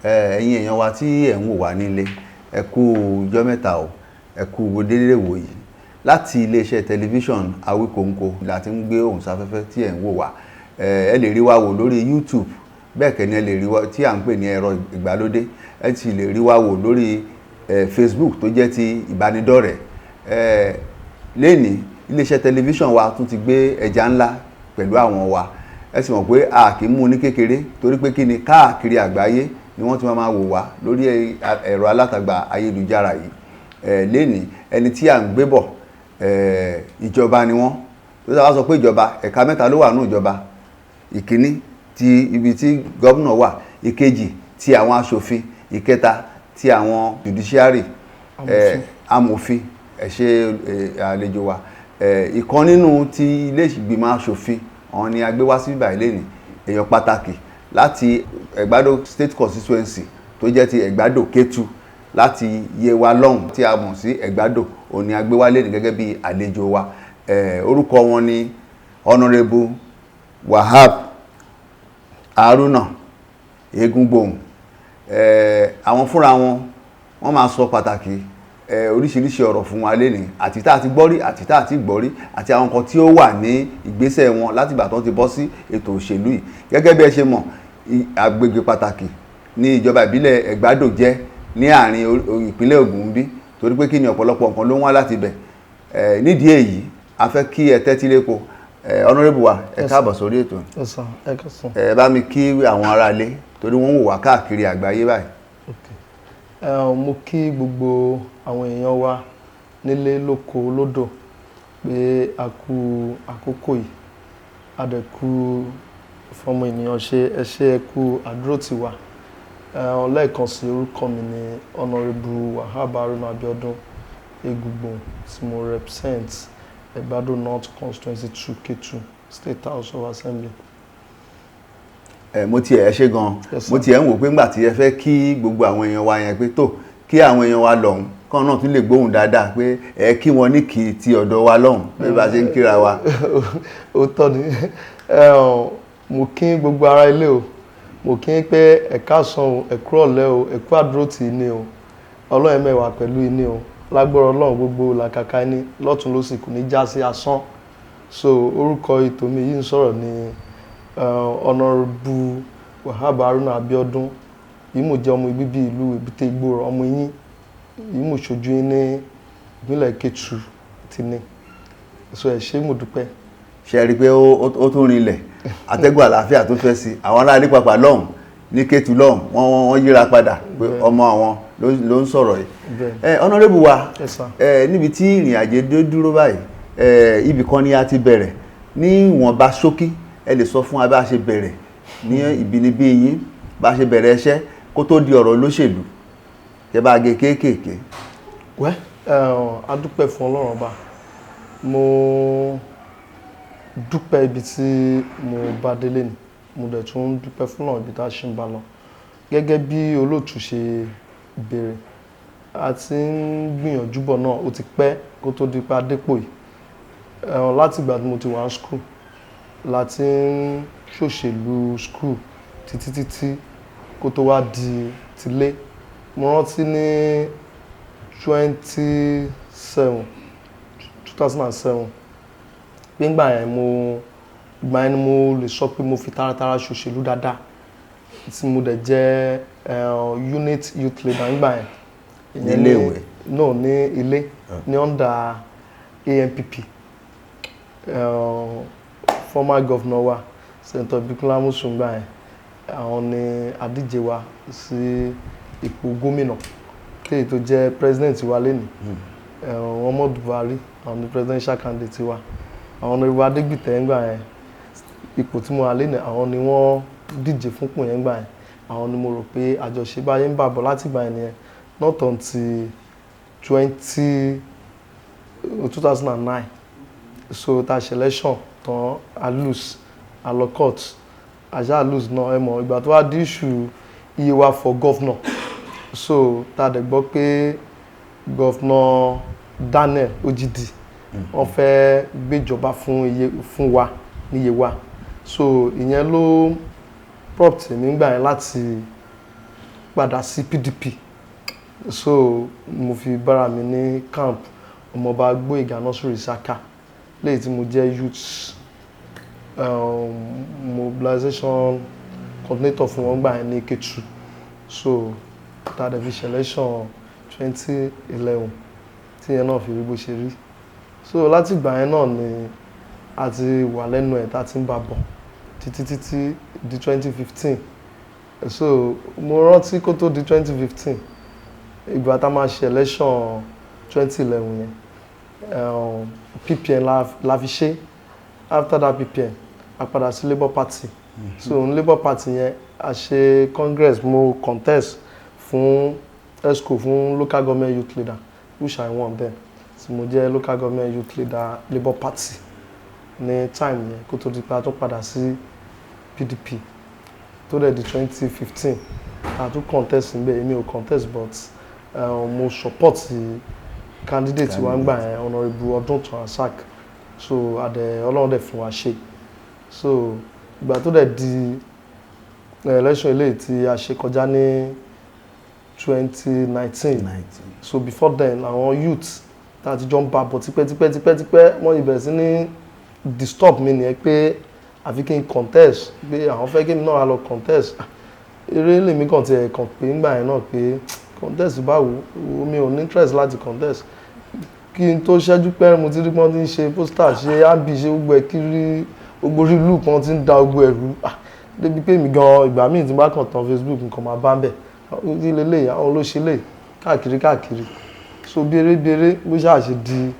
Ẹ̀yin èèyàn wa tí ẹ̀ ń wò wá nílé, ẹ kú ọjọ́ mẹ́ta o, ẹ kú déédéé wò yìí. Láti iléeṣẹ́ tẹlifíṣọ̀n Awíkonko la ti ń gbé ohùn sáfẹ́fẹ́ tí ẹ̀ ń wò wá. Ẹ lè rí wa wò lórí YouTube, bẹ́ẹ̀ kẹ́ ni ẹ lè rí wa tí à ń pè ní ẹ̀rọ ìgbàlódé. Ẹ sì lè rí wa wò lórí Facebook tó jẹ́ ti ìbánidọ́rẹ̀ẹ́. Lónìí, iléeṣẹ́ tẹlifíṣọ̀n wa tún ti gbé ẹja ńlá pẹ̀lú àwọn wa. Ẹ sì mọ̀ pé a kì í mú ní kékeré, torí pé kí ni, káàkiri àgbáyé ni wọ́n ti máa wò wá lórí ẹ̀rọ alátagbà ayélujára yìí. Lónìí, ẹni tí à ń gbé bọ̀, ìjọba ni wọ́n. Tó sábà sọ pé ìjọba, ẹ̀ka mẹ́ta ló wà nínú ìjọba: ìkíní ti ibi tí gómìnà wà, ìkejì ti àwọn aṣòfin, ìkẹta ti àwọn judiciary, amòfin. Ẹ ṣe, àlejò wa. Ìkan nínú ti ilé ìgbìmọ̀ aṣòfin, àwọn ni a gbé wá sí ìbàyí lẹ́nìí, èèyàn pàtàkì láti Ẹ̀gbádò State Constituency tó jẹ́ ti Ẹ̀gbádò Kétu láti Yewa lọ́hùn tí a mọ̀ sí Ẹ̀gbádò, òun ni a gbé wá lẹ́nìí gẹ́gẹ́ bí àlejò wa. Orúkọ wọn ni Honourable Wahab Haruna Egungbohun. Àwọn fúnra wọn, wọ́n máa sọ pàtàkì oríṣiríṣi ọ̀rọ̀ fún wa lénìí, àti tá a ti gbọ́ rí, àti tá a ti gbọ́ rí, àti àwọn nǹkan tí ó wà ní ìgbésẹ̀ wọn láti ìgbà tó ti bọ́ sí ètò òṣèlú yìí. Gẹ́gẹ́ bí ẹ ṣe mọ̀, agbègbè pàtàkì ní ìjọba ìbílẹ̀ Ẹ̀gbádò jẹ́ ní àárín ìpínlẹ̀ Ògùn bí, torí pé kí ni, ọ̀pọ̀lọpọ̀ nǹkan ló ń wá láti ibẹ̀. Nídìí èyí, a fẹ́ kí ẹ tẹ́tí léko. Honourable wa, ẹ káàbọ̀ sórí ètò. Ẹ bá mi kí àwọn aráalé, torí wọ́n ń wò wá káàkiri àgbáyé báyìí. Mo kí gbogbo àwọn èèyàn wa nílé, lóko, lódò pé a kú àkókò yìí, a dẹ̀ kú fọmọ ènìyàn ṣe. Ẹ ṣé, ẹ kú àdúrótì wa. Lẹ́ẹ̀kan sí, orúkọ mi ni Honourable Wahab Haruna Abiodun Egungbohun, tí mo represent Ẹ̀gbádò North Constituency 2, Ketu State House of Assembly. Ẹ mo tiẹ̀ ẹ ṣe gan. Yes, sir. Mo tiẹ̀ ń wò pé ńgbà tí ẹ fẹ́ kí gbogbo àwọn èèyàn wa yẹn pé tó kí àwọn èèyàn wa lọ́hùn kán náà tún lè gbóhùn dáadáa pé ẹ kí wọn ní kí ti ọ̀dọ̀ wa lọ́hùn pé bá a ṣe ń kíra wa. Ó tọ́ ni. Mo kí gbogbo ará ilé o. Mo kí pé ẹ káàsán o, ẹ kúrọ̀lẹ́ o, ẹ kú àdúrótì ní o. Ọlọ́run mẹ́wàá pẹ̀lú ní o. Lágbára Ọlọ́run, gbogbo làkàkà ní lọ́tún lósì kò ní já sí asán. So orúkọ ètò mi yìí ń sọ̀rọ̀ ní Honourable Wahab Haruna Abiodun yìí. Mo jẹ́ ọmọ bíbí ìlú Èbúté Ìgbòrò, ọmọ yín yìí, mo ṣojú yín ní ìpínlẹ̀ Kétu ti ní. So ẹ ṣé, mo dúpẹ́. Ṣe rí i pé ó tún rinlẹ̀, atẹ́gùn àlàáfíà tó fẹ́ sí àwọn ará ilé pàpà lọ́hùn ní Kétu lọ́hùn, wọ́n yíra padà pé ọmọ àwọn ló ń sọ̀rọ̀ yìí. Bẹ́ẹ̀. Ẹ Honourable wa, Yes, sir. ẹ níbi tí ìrìn àjò dé dúró báyìí, ẹ ibì kan ni a ti bẹ̀rẹ̀. Ní ìwọ̀nba ṣókí, ẹ lè sọ fún wa bá a ṣe bẹ̀rẹ̀ ní ìbínibí yín, bá a ṣe bẹ̀rẹ̀ iṣẹ́ kó tó di ọ̀rọ̀ olóṣèlú, kẹ bá a gé kéékèèké. Wẹ́, a dúpẹ́ fún Ọlọ́run Ọba. Mo dúpẹ́ ibi tí mo bá délé ni, mo dẹ̀ tún dúpẹ́ fún náà ibi tá a ṣe ń bá lọ. Gẹ́gẹ́ bí olóòtú ṣe béèrè, a ti ń gbìyànjú bọ̀ náà, ó ti pẹ́ kó tó di pé a dépò yìí. Láti ìgbà tí mo ti wà ní school la ti ń ṣòṣèlú school títí títí kó tó wá di tilé. Mo rántí ní 2007, pé ńgbà yẹn mo ìgbà yẹn ni mo lè sọ pé mo fi taratara ṣòṣèlú dáadáa, tí mo dẹ̀ jẹ́ unit youth leader ńgbà yẹn. Ìyẹn Nílé ìwé? No, ní ilé, ní under ANPP, former governor wa, Senator Ibikunle Amosun ńgbà yẹn. Àwọn ni adíje wa sí ipò gómìnà kéyìí tó jẹ́ president wa lénìí, Muhammadu Buhari. Àwọn ni presidential candidate wa. Àwọn Honourable Adégbìtẹ́ ńgbà yẹn, ipò tí mo wà lénìí, àwọn ni wọ́n díje fúnpò yẹn ńgbà yẹn. Àwọn ni mo rò pé àjọṣe báyé ń bà bọ̀ láti ìgbà yẹn nìyẹn, not until 2009. So ta ṣe election tán, a lose, a lọ court, a ṣáà lose náà. Ẹ mọ̀ ìgbà tó wá di issue Yewa for governor, so ta dẹ̀ gbọ́ pé Governor Daniel Ogidi, wọ́n fẹ́ gbéjọba fún iye fún wa ní Yewa. So ìyẹn ló prompt mi ńgbà yẹn láti padà sí PDP. So mo fi bára mi ní camp Ọmọọba Gbóyèga Nasiru Isaka, léyìí tí mo jẹ́ youth mobilization coordinator fún wọn gbà yẹn ní Kétu. So tá a dẹ̀ fi ṣe election 2011, tí yẹn náà fi rí bó ṣe rí. So láti ìgbà yẹn náà ni a ti wà lẹ́nu ẹ̀, tá a ti ń bá bọ̀ títí títí di 2015. So mo rántí kó tó di 2015, ìgbà tá a máa ṣe election 2011 yẹn, PPN la fi ṣe. After that PPN, a padà sí Labour Party. So ní Labour Party yẹn, a ṣe congress, mo contest fún exco, fún local government youth leader, which I won then. So mo jẹ́ local government youth leader Labour Party ní time yẹn, kó tó di pé a tún padà sí PDP, tó dẹ̀ di 2015, a tún contest níbẹ̀. Èmi ò contest, but mo support candidate wa ń gbà yẹn, Honourable Ọdúntàn Asak. So adẹ Ọlọ́run dẹ̀ fún wa ṣe. So ìgbà tó dẹ̀ di election eléyìí tí a ṣe kọjá ní 2019, so before then, àwọn youth tá a ti jọ ń bá bọ̀ tipẹ́ tipẹ́ tipẹ́ tipẹ́, wọ́n ìbẹ̀rẹ̀ sí ní disturb mi nìyẹn pé àfi kí n contest, pé àwọn fẹ́ kí mi náà lọ contest. Eré lèmi kàn tiẹ̀ kàn pé ńgbà yẹn náà pé contest báwo? Mi ò ní interest láti contest. Kí n tó ṣẹ́jú pẹ́rẹ́, mo ti rí pé wọ́n ti ń ṣe poster, ṣe ábì, ṣe gbogbo ẹ̀ kiri, gbogbo orí ìlú kan ti ń da gbogbo ẹ̀rú. Débi pé mi gan, ìgbà míì tí n bá kàn tán Facebook, nǹkan máa bá ń bẹ̀ kí lélẹ̀, àwọn olóṣèlè káàkiri káàkiri. So bí eré bí eré, bó ṣáà ṣe di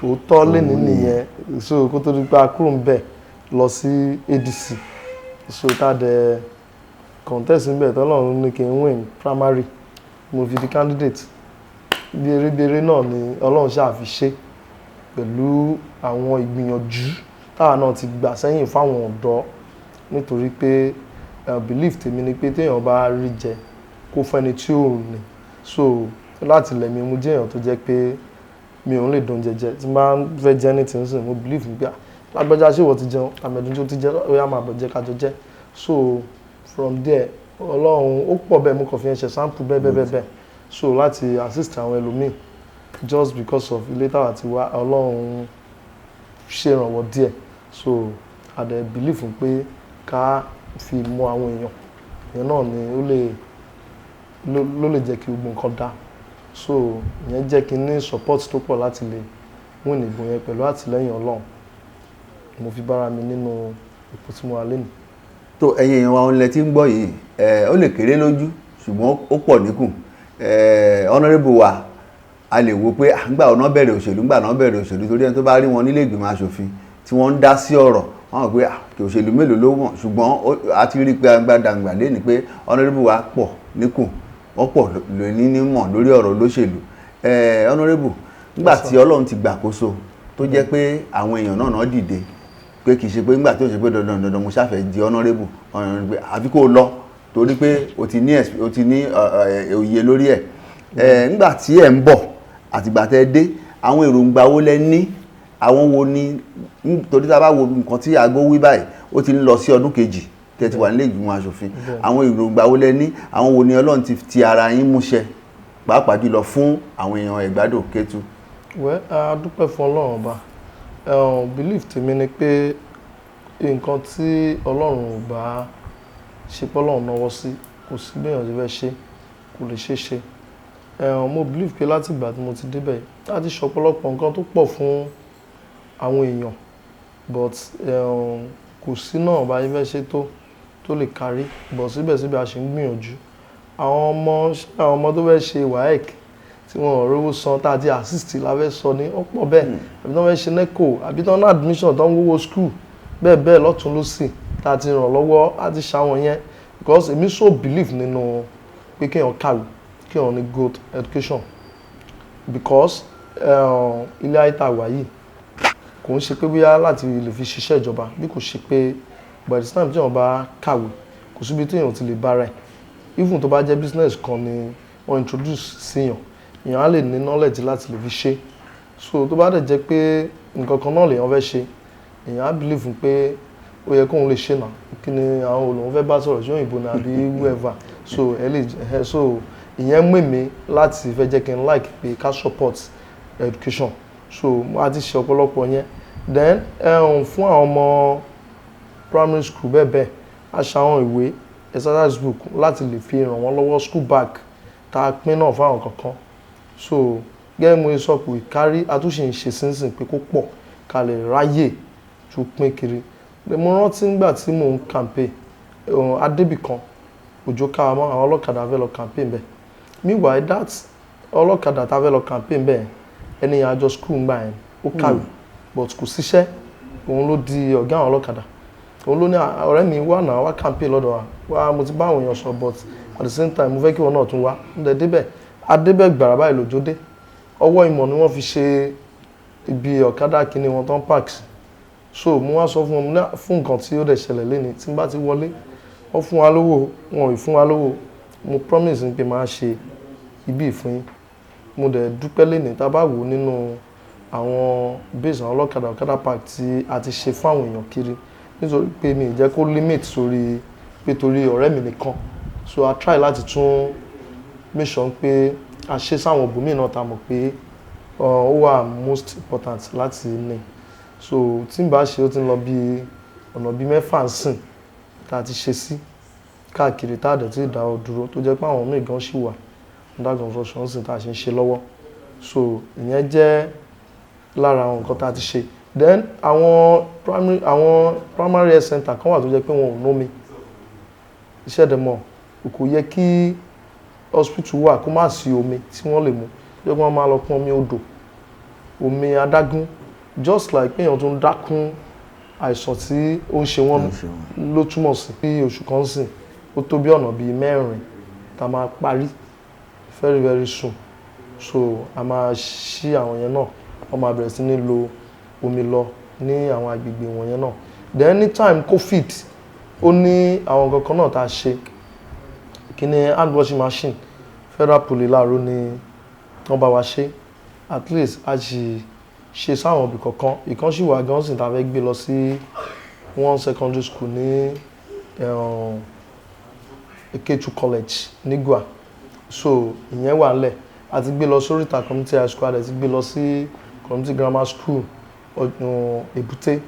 òótọ́ lénìí nìyẹn. So kó tó di pé a kúrò ń bẹ̀ lọ sí ADC, so tá a dẹ̀ contest ń bẹ̀, tọ́lọ́run ní kí n win primary, mo fi di candidate. Bí eré bí eré náà ni Ọlọ́run ṣáà fi ṣe, pẹ̀lú àwọn ìgbìyànjú táwa náà ti gbà sẹ́yìn fáwọn ọ̀dọ́, nítorí pé belief tèmi ni pé téèyàn bá rí jẹ, kó fẹ́ni tí ò ní. So láti ilẹ̀ mi, mo jẹ́ èèyàn tó jẹ́ pé mi ò ń lè dùn jẹjẹ. Tí n bá fẹ́ jẹ ní tìǹsìn, mo believe pé, ah, lágbájá, ṣé ìwọ ti jẹun? Àmẹ̀dùn tó ti jẹ, ó yá, máa bọ̀, jẹ́ ká jọ jẹ. So from there, Ọlọ́run ó pọ̀ bẹ́ẹ̀, mo kàn fi ẹ̀ ṣe sample bẹ́ẹ̀ bẹ́ẹ̀ bẹ́ẹ̀ bẹ́ẹ̀. So láti assist àwọn ẹlòmíì, just because of ilé táwa ti wá, Ọlọ́run ṣèrànwọ́ díẹ̀. So I dey believe pé ká fi mọ àwọn èèyàn ìyẹn náà ni ó lè ló lè jẹ́ kí gbogbo nǹkan dá. So ìyẹn jẹ́ kí n ní support tó pọ̀ láti lè win ìbò yẹn. Pẹ̀lú àtìlẹ́yìn Ọlọ́run, mo fi bára mi nínú ipò tí mo wà lénìí. Tó ẹ̀yin èèyàn wa, òun lẹ ti ń gbọ́ yìí. Ẹ ó lè kéré lójú, ṣùgbọ́n ó pọ̀ níkùn. Ẹ honourable wa, a lè wo pé ńgbà ọ̀nà bẹ̀rẹ̀ òṣèlú, ńgbà náà bẹ̀rẹ̀ òṣèlú, torí ẹni tó bá rí wọn nílé ìgbìmọ̀ asòfin tí wọ́n ń dá sí ọ̀rọ̀, wọ́n mọ̀ pé kí òṣèlú mélòó ló wọ̀n. Ṣùgbọ́n a ti rí pé gbàdàgbà lé ní pé honourable wa pọ̀ níkùn, wọ́n pọ̀ lóní nímọ̀ lórí ọ̀rọ̀ olóṣèlú. Honourable, nígbà tí Ọlọ́run ti gbàkóso, tó jẹ́ pé àwọn èèyàn náà náà dìde pé kì í ṣe pé nígbà tó ṣe pé dandan dandan mo ṣàfẹ́ di honourable, ọ̀nà pé àfi kó o lọ, torí pé o ti ní òye lórí ẹ̀. Nígbà tí ẹ̀ ń bọ̀ àtìgbà tẹ́ dé, àwọn èròǹgbà wo lẹ ní? Àwọn wo ni? Torí tá a bá wo nǹkan tí aago wí báyìí, ó ti ń lọ sí ọdún kejì tẹ́ ti wà nílé ìgbìmọ̀ asòfin. Àwọn èròǹgbà wo lẹ ní? Àwọn wo ni Ọlọ́run ti ti ara yín múṣẹ, pàápàá jùlọ fún àwọn èèyàn Ẹ̀gbádò Kétu? Well, a dúpẹ́ fún Ọlọ́run Ọba. Belief tèmi ni pé nǹkan tí Ọlọ́run ò bá ṣe pé Ọlọ́run náwó sí, kò sí bí èèyàn ṣe fẹ́ ṣe, kò lè ṣeé ṣe. Mo believe pé láti ìgbà tí mo ti débẹ̀, láti ṣe ọ̀pọ̀lọpọ̀ nǹkan tó pọ̀ fún àwọn èèyàn, but kò sí náà bá yẹ fẹ́ ṣe tó lè kárí. But síbẹ̀síbẹ̀, a ṣì ń gbìyànjú. Àwọn ọmọ tó fẹ́ ṣe WAEC tí wọ́n ò rówó san, tá a ti assist la fẹ́ sọ ní, ó pọ̀ bẹ́ẹ̀, àbí tó fẹ́ ṣe NECO, àbí tó ní admission, tó ń wówó school, bẹ́ẹ̀ bẹ́ẹ̀ lọ́tún lọ́sì tá a ti ràn lọ́wọ́ á ti ṣàwọn yẹn, because èmi so believe nínú pé kéèyàn kàwé, kéèyàn ní good education, because ilé ayé tá a wà yìí, kò ń ṣe pé bóyá láti lè fi ṣiṣẹ́ ìjọba, bí kò ṣe pé by the time tí èèyàn bá kàwé, kò síbi tí èèyàn ti lè bára ẹ̀. Even tó bá jẹ́ business kan ni wọ́n introduce síyàn, èèyàn á lè ní knowledge láti lè fi ṣe. So tó bá dẹ̀ jẹ́ pé nǹkan kan náà lèèyàn fẹ́ ṣe, èèyàn á believe pé ó yẹ kóun lè ṣe náà. Kí ni àwọn olóhùn fẹ́ bá sọ̀rọ̀, ṣé òyìnbó ni àbí whoever? So ẹ lè ẹ, so ìyẹn mú èmi láti fẹ́ jẹ́ kí n like pé ká support education. So a ti ṣe ọ̀pọ̀lọpọ̀ yẹn. Then fún àwọn ọmọ primary school bẹ́ẹ̀ bẹ́ẹ̀, a ṣe àwọn ìwé, exercise book, láti lè fi ràn wọ́n lọ́wọ́, school bag tá a pín náà fáwọn kankan. So gẹ́gẹ́ mo ṣe sọ pé kárí àtúnṣe ń ṣe sínsìn pé kó pọ̀, ká lè ráyè tún pín kiri. Mo rántí nígbà tí mò ń campaign adébìkan, òjò ká wa mọ́, àwọn ọlọ́kadà fẹ́ lọ campaign bẹ́ẹ̀. Meanwhile, that ọlọ́kadà tá fẹ́ lọ campaign bẹ́ẹ̀, ẹni yẹn, àjọ school ńgbà yẹn, ó kàwé but kò síṣẹ́. Òun ló di ọ̀gá àwọn ọlọ́kadà. Òun ló ní, "Ọ̀rẹ́ mi, wà náà, wá campaign lọ́dọ̀ wa wá. Mo ti bá àwọn èèyàn sọ, but at the same time, mo fẹ́ kí wọn náà tún wá." Ń dẹ̀ débẹ̀, adébẹ̀ gbàrà báyìí lòjó dé. Ọwọ́ ìmọ̀ ni wọ́n fi ṣe ibi ọ̀kadà kìíní wọn tán park sí. So mo wá sọ fún wọn, mo ní fún nǹkan tí ó dẹ̀ ṣẹlẹ̀ léni, tí n bá ti wọlé, wọ́n fún wa lówó, wọn ò fún wa lówó, mo promise pé máa ṣe ibi ìfún yín. Mo dẹ̀ dúpẹ́ léni, tá a bá wò ó nínú àwọn base àwọn ọlọ́kadà, ọ̀kadà park tí a ti ṣe fún àwọn èèyàn kiri, nítorí pé mi ì jẹ́ kó limit sórí pé torí ọ̀rẹ́ mi nìkan. So I try láti tún make sure pé a ṣe sáwọn ibòmíì náà tá a mọ̀ pé ó wà most important láti ní. So tí n bá ṣe, ó ti ń lọ bí ọ̀nà bí 6 ń sìn tá a ti ṣe sí káàkiri, tá a dẹ̀ tí ì dáwọ́ dúró, tó jẹ́ pé àwọn míì gan ṣì wà under construction sì tá a ṣe ń ṣe lọ́wọ́. So ìyẹn jẹ́ lára àwọn nǹkan tá a ti ṣe. Then àwọn primary health center kan wà tó jẹ́ pé wọn ò nómi. Iṣẹ́ dẹ̀ mọ̀, kò yẹ kí hospital wà kó má sí omi tí wọ́n lè mu, tó jẹ́ pé wọ́n máa lọ pọn omi odò, omi adágún, just like pé èèyàn tó ń dákún àìsàn tí ó ń ṣe wọ́n ló túmọ̀ sí. Bí oṣù kan sìn, ó tó bí ọ̀nà bíi 4 tá a máa parí very very soon. So a máa ṣí àwọn yẹn náà, wọ́n máa bẹ̀rẹ̀ sí ní lo omi lọ ní àwọn agbègbè wọ̀nyẹn náà. Then ní time COVID, ó ní àwọn nǹkan kan náà tá a ṣe. Kíní hand washing machine, Federal Poly Láàró ni wọ́n bá wa ṣe. At least a sì ṣe sáwọn ibì kọ̀ọ̀kan. Ìkan sì wà gan sì tá a fẹ́ gbé lọ sí one secondary school ní Ketu College ní Gua. So ìyẹn wà ńlẹ̀, a ti gbé lọ sóríta Community High School, a dẹ̀ ti gbé lọ sí Community Grammar School Èbúté,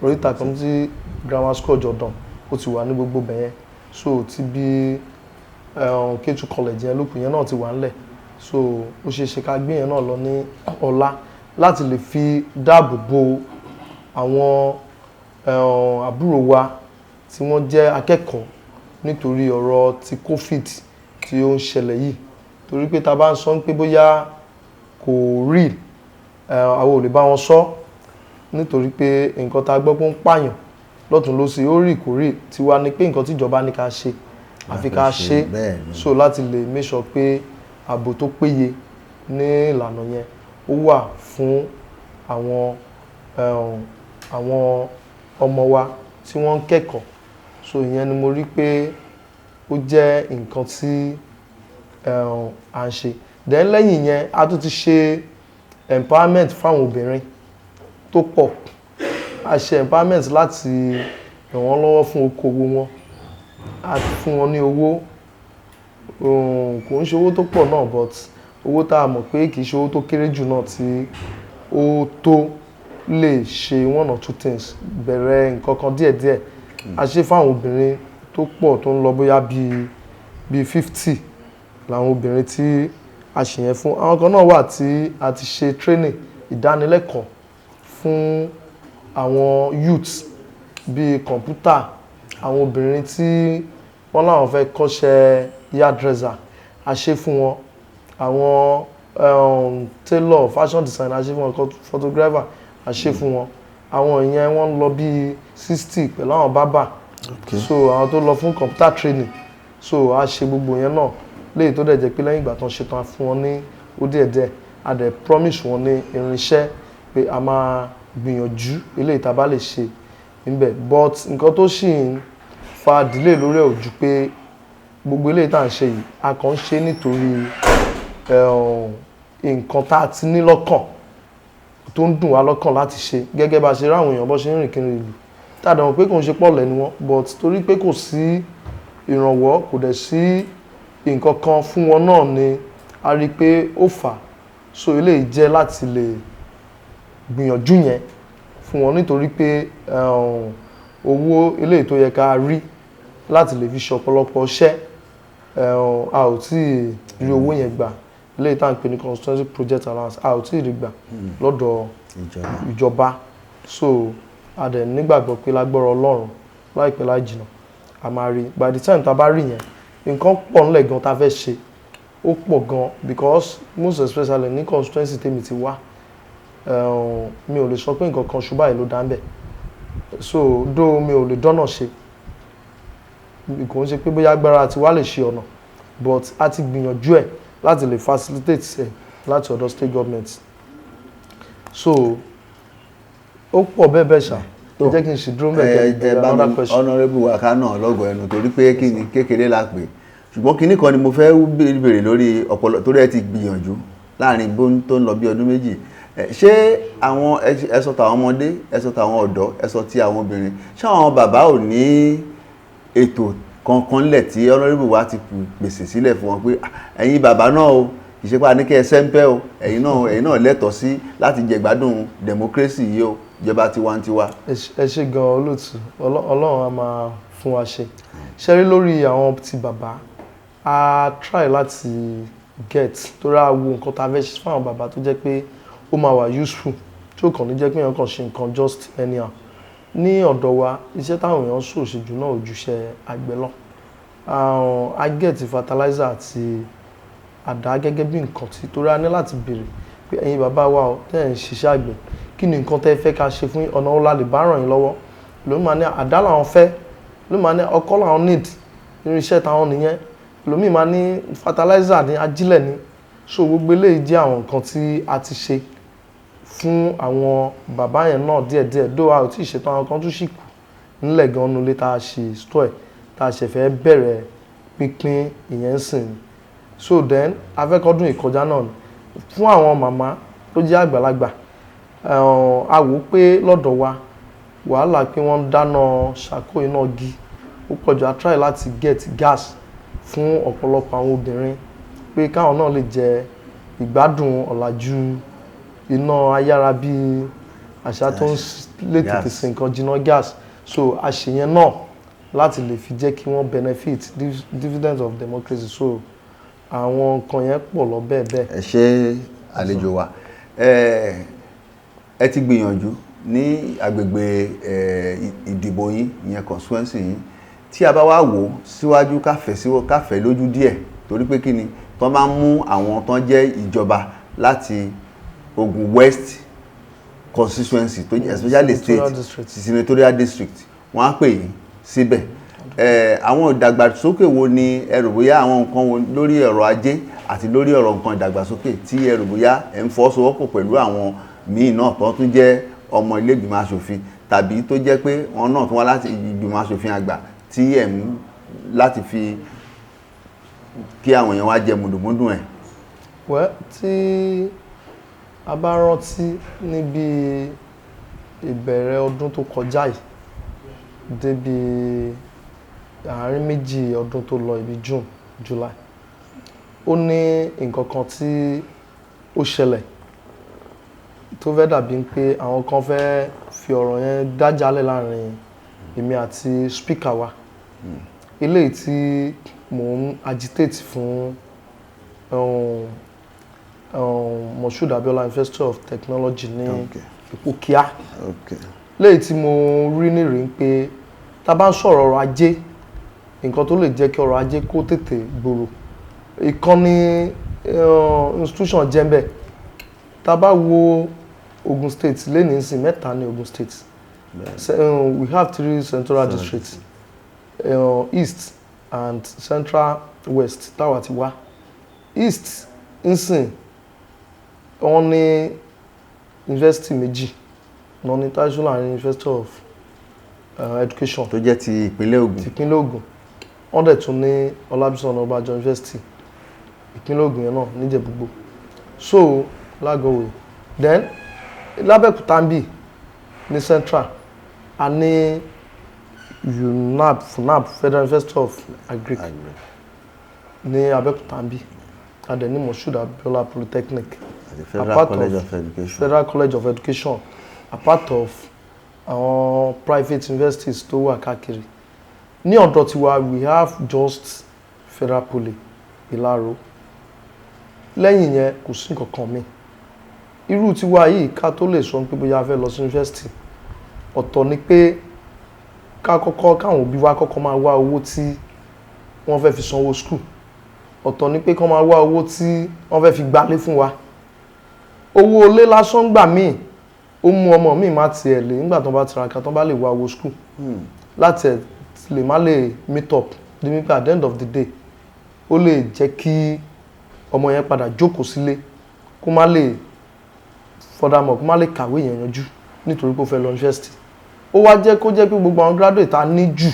Oríta Community Grammar School Ọ̀jọ̀dàn. Ó ti wà ní gbogbo bẹ̀yẹn. So ti bí Ketu College yẹn lókun, yẹn náà ti wà ńlẹ̀. So ó ṣeé ṣe ká gbé yẹn náà lọ ní ọ̀la láti lè fi dáàbò bo àwọn àbúrò wa tí wọ́n jẹ́ akẹ́kọ̀ọ́ nítorí ọ̀rọ̀ ti COVID tí ó ń ṣẹlẹ̀ yìí, torí pé tá a bá ń sọ pé bóyá kò real, àwọn ò lè bá wọn sọ, nítorí pé nǹkan tá a gbọ́ pé ó ń pààyàn lọ́tún lọ́sì, ó rí kò rí, tiwa ni pé nǹkan tíjọba ní ká ṣe, àfi ká ṣe. So láti lè make sure pé ààbò tó péye ní ìlànà yẹn ó wà fún àwọn ọmọ wa tí wọ́n ń kẹ́kọ̀ọ́. So ìyẹn ni mo rí pé ó jẹ́ nǹkan tí à ń ṣe. Then lẹ́yìn yẹn, a tún ti ṣe empowerment fáwọn obìnrin tó pọ̀. A ṣe empowerment láti ràn wọ́n lọ́wọ́ fún okòwò wọn. A fún wọn ní owó, kò ń ṣe owó tó pọ̀ náà, but owó tá a mọ̀ pé kì í ṣe owó tó kéré jù náà tí ó tó lè ṣe one or two things, bẹ̀rẹ̀ nǹkan kan díẹ̀díẹ̀. A ṣe fáwọn obìnrin tó pọ̀ tó ń lọ bóyá bíi 50 làwọn obìnrin tí a ṣe yẹn fún. Àwọn kan náà wà tí a ti ṣe training, ìdánilẹ́kọ̀ọ́ fún àwọn youths bíi kọ̀ǹpútà, àwọn obìnrin tí wọ́n láwọn fẹ́ kọ́ṣẹ́ hairdresser, a ṣe fún wọn, àwọn tailor, fashion designer, a ṣe fún wọn, photographer, a ṣe fún wọn. Àwọn ìyẹn wọ́n lọ bíi 60 pẹ̀lú àwọn bábà. So àwọn tó lọ fún computer training, so a ṣe gbogbo yẹn náà, léyìí tó dẹ̀ jẹ́ pé lẹ́yìn ìgbà tó ń ṣe tán, a fún wọn ní ó díẹ̀díẹ̀. A dẹ̀ promise wọn ní irinṣẹ́ pé a máa gbìyànjú eléyìí tá a bá lè ṣe níbẹ̀. But nǹkan tó sì ń fa delay lórí ẹ̀ ò ju pé gbogbo eléyìí tá à ń ṣe yìí, a kàn ń ṣe nítorí nǹkan tá a ti ní lọ́kàn tó ń dùn wá lọ́kàn láti ṣe, gẹ́gẹ́ bá a ṣe rí àwọn èèyàn bó ṣe ń rìn kiri ìlú, tá a dẹ̀ mọ̀ pé kò ń ṣe pọ̀ lẹ́nu wọn, but torí pé kò sí ìrànwọ́, kò dẹ̀ sí nǹkan kan fún wọn náà ni a rí i pé ó fà á. So eléyìí jẹ́ láti lè gbìyànjú yẹn fún wọn, nítorí pé owó eléyìí tó yẹ ká rí láti lè fi ṣe ọ̀pọ̀lọpọ̀ iṣẹ́, a ò tí ì rí owó yẹn gbà. Eléyìí tá à ń pè ní constituency project allowance, a ò tí ì rí gbà lọ́dọ̀ ìjọba. Ìjọba. So a dẹ̀ nígbàgbọ́ pé lágbára Ọlọ́run, láìpẹ́ láì jìnnà, a máa rí. By the time tá a bá rí yẹn, nǹkan pọ̀ ńlẹ̀ gan tá a fẹ́ ṣe, ó pọ̀ gan, because most especially ní constituency tèmi ti wá, mi ò lè sọ pé nǹkan kan ṣùgbọ́n báyìí ló dá ń bẹ̀. So though mi ò lè dọ́nà ṣe, kò ń ṣe pé bóyá agbára ti wá lè ṣe ọ̀nà, but a ti gbìyànjú ẹ̀ láti lè facilitate ẹ̀ láti ọ̀dọ̀ state government. So ó pọ̀ bẹ́ẹ̀ bẹ́ẹ̀ ṣá. Ẹ jẹ́ kí n ṣì dúró Ẹ mẹ́kẹ́ ẹ bá another mi question. Honourable wa ká náà lọ́gọ̀ ẹnu, torí pé kí ni kékeré la pè, ṣùgbọ́n kinní kan ni mo fẹ́ béèrè lórí ọpọlọ, torí ẹ ti gbìyànjú láàrin bó tó ń lọ bí ọdún 2. Ṣé àwọn ẹ sọ tàwọn ọmọdé, ẹ sọ tàwọn ọ̀dọ́, ẹ sọ ti àwọn obìnrin, ṣé àwọn bàbá ò ní ètò kankan lẹ̀ tí honourable wa ti pèsè sílẹ̀ fún wọn pé, "Ah, ẹ̀yin bàbá náà o, kì í ṣe pé a ní kẹ́ ẹ sẹ́ńpẹ́ o, ẹ̀yin náà lẹ́tọ̀ọ́ sí láti jẹ̀gbádùn democracy yìí o, ìjọba tiwantiwa"? Ẹ ṣé gan, olóòtú. Ọlọ́run á máa fún wa ṣe. Ṣe rí lórí àwọn ti bàbá, a try láti get, torí a wo nǹkan tá a fẹ́ ṣe fún àwọn bàbá tó jẹ́ pé ó máa wà useful, tí ó kàn ní jẹ́ pé èèyàn kàn ṣe nǹkan just anyhow. Ní ọ̀dọ̀ wa, iṣẹ́ táwọn èèyàn ṣòṣe jù náà ò ju iṣẹ́ àgbẹ̀ lọ. A get fertilizer àti àdá gẹ́gẹ́ bí nǹkan tí, torí a ní láti béèrè pé, ẹ̀yin bàbá wa o, tẹ́ ẹ̀ ń ṣiṣẹ́ àgbẹ̀, kí ni nǹkan tẹ́ ẹ fẹ́ ká ṣe fún yín? Ọ̀nà wo la lè bá ràn yín lọ́wọ́? Ló máa ní àdá làwọn fẹ́, ló máa ní ọkọ́ làwọn need, irinṣẹ́ táwọn nìyẹn, lómi máa ní fertilizer ní, ajílẹ̀ ní. So gbogbo eléyìí jẹ́ àwọn nǹkan tí a ti ṣe fún àwọn bàbá yẹn náà díẹ̀díẹ̀ dó. A ò tí ì ṣetán, àwọn kan tún ṣì kù nílẹ̀ gan nulẹ̀ tá a ṣe store, tá a ṣẹ̀ fẹ́ bẹ̀rẹ̀ pínpín ìyẹn sìn. So then afẹ́kọ́dún ìkọjá náà ni fún àwọn màmá tó jẹ́ àgbàlagbà, a wò ó pé lọ́dọ̀ wa, wàhálà pé wọ́n ń dáná ṣàkó, iná igi ó pọ̀ jù. A try láti get gas fún ọ̀pọ̀lọpọ̀ àwọn obìnrin pé káwọn náà lè jẹ ìgbádùn ọ̀làjú iná ayára bí àṣà tó ń lè tètè Gas. ṣe nǹkan jiná, gas. So a ṣe yẹn náà láti lè fi jẹ́ kí wọ́n benefit dividends of democracy. So àwọn nǹkan yẹn pọ̀ lọ bẹ́ẹ̀ bẹ́ẹ̀. Ẹ ṣe, àlejò wa. Ẹ ti gbìyànjú ní agbègbè ìdìbò yín, ìyẹn constituency yín. Tí a bá wá wò ó síwájú, káfẹ́ sí káfẹ́ lójú díẹ̀, torí pé kí ni tó máa ń mú àwọn tó ń jẹ́ ìjọba láti Ogun West constituency tó jẹ́ especially Senatorial state district. Senatorial district, wọ́n á pè yín síbẹ̀. Àwọn ìdàgbàsókè wo ni ẹ rò bóyá, àwọn nǹkan wo lórí ọ̀rọ̀ ajé àti lórí ọ̀rọ̀ nǹkan ìdàgbàsókè tí ẹ rò bóyá ẹ ń fọwọ́sowọ́pọ̀ pẹ̀lú àwọn míì náà tó tún jẹ́ ọmọ ilé ìgbìmọ̀ asòfin, tàbí tó jẹ́ pé wọn náà tún wá láti ìgbìmọ̀ asòfin àgbà, tí ẹ̀ ń láti fi kí àwọn èèyàn wá jẹ mùdùmúdùn ẹ̀? Well, tí a bá rántí, níbi ìbẹ̀rẹ̀ ọdún tó kọjá yìí débi àárín méjì ọdún tó lọ, ibi June, July, ó ní nǹkan kan tí ó ṣẹlẹ̀ tó fẹ́ dàbí pé àwọn kan fẹ́ fi ọ̀rọ̀ yẹn dájálẹ̀ láàrin èmi àti speaker wa, eléyìí tí mò ń agitate fún Moshood Abiola University of Technology ní Ìpókíà, léyìí tí mo rí nírìí pé tá a bá ń sọ̀rọ̀ ọrọ̀ ajé, nǹkan tó lè jẹ́ kí ọrọ̀ ajé kó tètè gbòòrò, ìkànnì institution jẹ́ ń bẹ̀. Tá a bá wo Ogun State lẹ́nìí sìn, mẹ́ta ní Ogun State. We have three senatorial districts, East and Central, West táwa ti wá. East nsìn, wọ́n ní university méjì náà ní, Tai Solarin University of Education tó jẹ́ ti ìpínlẹ̀ Ògùn. Ti ìpínlẹ̀ Ògùn. Wọ́n dẹ̀ tún ní Ọlábísí Ọ̀nàbànjọ University, ìpínlẹ̀ Ògùn yẹn náà níjẹ̀búgbò, so lágọ̀wé. Then lábẹ́òkúta ń bì ní Central, a ní UNAB, FUNAB, Federal University of Agric ní Abẹ́òkúta ń bí. A dẹ̀ ní Moshood Abiola Polytechnic, àti Federal apart College of of Education. Federal College of Education, apart of àwọn private universities tó wà káàkiri. Ní ọ̀dọ̀ tiwa, we have just Federal Poly Ìlaro. Lẹ́yìn yẹn, kò sí nǹkan kan míì. Irú tiwa yìí, ká tó lè sọ pé bóyá a fẹ́ lọ sí university, ọ̀tọ̀ ni pé ká kọ́kọ́ káwọn òbí wa kọ́kọ́ máa wá owó tí wọ́n fẹ́ fi sanwó school, ọ̀tọ̀ ni pé kán máa wá owó tí wọ́n fẹ́ fi gbálé fún wa. Owó ilé lásán gbà míì, ó mú ọmọ míì má tiẹ̀ lè nígbà tó bá tiraka tó bá lè wá owó school láti ẹ̀ lè má lè meet up di wípé at the end of the day, ó lè jẹ́ kí ọmọ yẹn padà jókòó sílé, kó má lè furthermore, kó má lè kàwé yẹn yanjú nítorí pé ó fẹ́ lọ university. Ó wá jẹ́ kó jẹ́ pé gbogbo àwọn graduate tá a ní jù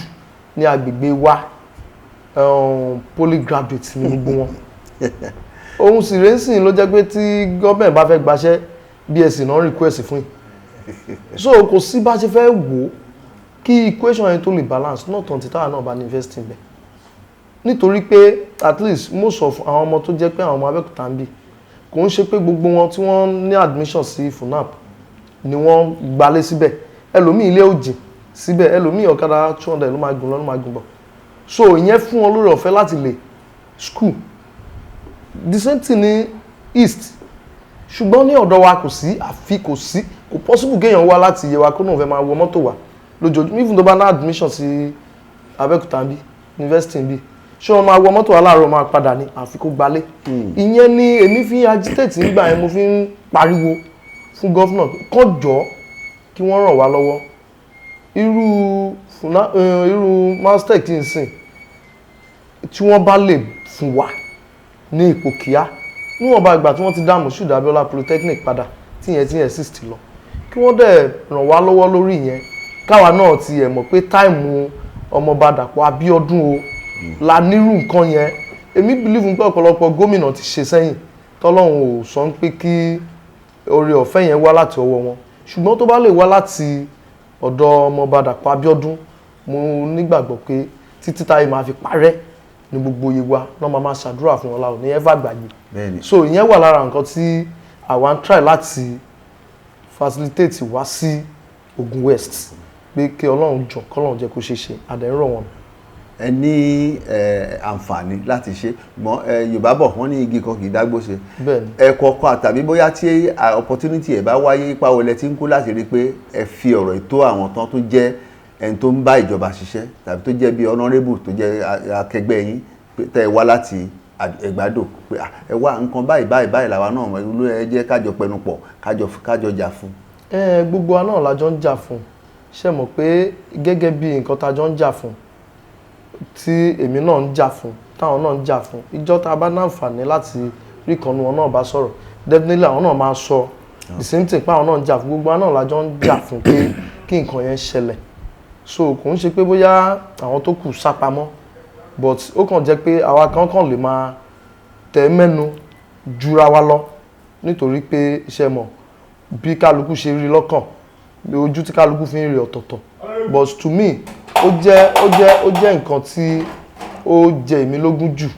ní agbègbè wa, poly graduate ní gbogbo wọn. Òun sì rèé sìn ló jẹ́ pé tí gọ́ọ̀mẹ̀ntì bá fẹ́ gbaṣẹ́, BSc náà request fún yìí. So kò sí bá ṣe fẹ́ wò ó kí equation yẹn tó lè balance, not until táwa náà bá ní invest in bẹ́ẹ̀, nítorí pé at least most of àwọn ọmọ tó jẹ́ pé àwọn ọmọ Abẹ́òkúta ń bì, kò ń ṣe pé gbogbo wọn tí wọ́n ní admission sí FUNAB ni wọ́n gbalé síbẹ̀. Ẹlòmíì, ilé ò jìn síbẹ̀. Ẹlòmíì, ọ̀kadà 200 ló máa gùn lọ, ló máa gùn bọ̀. So ìyẹn fún wọn lórí ọ̀fẹ́ láti lè school. The same thing ní east, ṣùgbọ́n ní ọ̀dọ̀ wa kò sí, àfi kò sí, kò possible kéèyàn wá láti Yewa kó náà fẹ́ máa wọ mọ́tò wá lójoojúmọ́. Even tó bá ní admission sí Abẹ́òkúta ń bí, university ń bí, ṣé wọ́n máa wọ mọ́tò wá láàárọ̀, máa padà ní? Àfi kó gbalé. Ìyẹn ni èmi fi ń agitate nígbà yẹn, mo fi ń pariwo fún governor kán jọ kí wọ́n ràn wá lọ́wọ́. Irú funa irú MAUSTECH tí ń sìn, tí wọ́n bá lè fún wa ní ipò kíá, níwọ̀nba ìgbà tí wọ́n ti dá Moshood Abiola Polytechnic padà, tí yẹn ti exist lọ, kí wọ́n dẹ̀ ràn wá lọ́wọ́ lórí ìyẹn, káwa náà ti ẹ̀ mọ̀ pé time ọmọọba Dàpọ̀ Abíọ́dún o la nírú nǹkan yẹn. Èmi believe pé ọ̀pọ̀lọpọ̀ gómìnà ti ṣe sẹ́yìn tọ́lọ́run ò sọ pé kí oore ọ̀fẹ́ yẹn wá láti ọwọ́ wọn, ṣùgbọ́n tó bá lè wá láti ọ̀dọ̀ ọmọọba Dàpọ̀ Abíọ́dún, mo nígbàgbọ́ pé títí táyé máa fi parẹ́ ní gbogbo Yewa náà máa máa ṣàdúrà fún wọn, láwọn ní ever gbàgbé. So ìyẹn wà lára nǹkan tí àwa ń try láti facilitate wá sí Ogun West, pé kí Ọlọ́run jọ, kọ́lọ́run jẹ́ kó ṣeé ṣe, àdẹ̀ ń rọ̀ wọ́n. Ẹ ní àǹfààní láti ṣe, ṣùgbọ́n Yorùbá bọ̀, wọ́n ní igi kan kì í dágbó ṣe. Ẹ kọ̀ọ̀kan tàbí bóyá tí opportunity ẹ̀ bá wáyé, ipa wo lẹ ti ń kó láti rí i pé ẹ fi ọ̀rọ̀ ètò àwọn tán tó jẹ́ ẹni tó ń bá ìjọba ṣiṣẹ́ tàbí tó jẹ́ bí honourable tó jẹ́ akẹgbẹ́ yín pé tẹ́ ẹ wá láti Ẹ̀gbádò pé, "Ah, ẹ wá nǹkan báyìí báyìí báyìí làwa náà ló ẹ jẹ́ kájọ pẹnu pọ̀, kájọ jà fún"? Ẹ gbogbo wa náà la jọ ń jà fún. Ṣe mọ̀ pé gẹ́gẹ́ bí nǹkan tá a jọ ń jà fún, tí èmi náà ń jà fún, táwọn náà ń jà fún, ìjọ tá a bá náǹfààní láti rí ìkànnì wọn náà bá sọ̀rọ̀, definitely àwọn náà máa sọ the same thing pé àwọn náà ń jà fún. Gbogbo wa náà la jọ ń jà fún pé kí nǹkan yẹn ṣẹlẹ̀. So kò ń ṣe pé bóyá àwọn tó kù sápamọ́, but ó kàn jẹ́ pé àwa kan kàn lè máa tẹ̀ mẹ́nu jura wa lọ, nítorí pé iṣẹ́ mọ̀ bí kálukú ṣe rí lọ́kàn, bí ojú tí kálukú fi ń rí ọ̀tọ̀ọ̀tọ̀. But to me, ó jẹ́ nǹkan tí ó jẹ èmi lógún jù,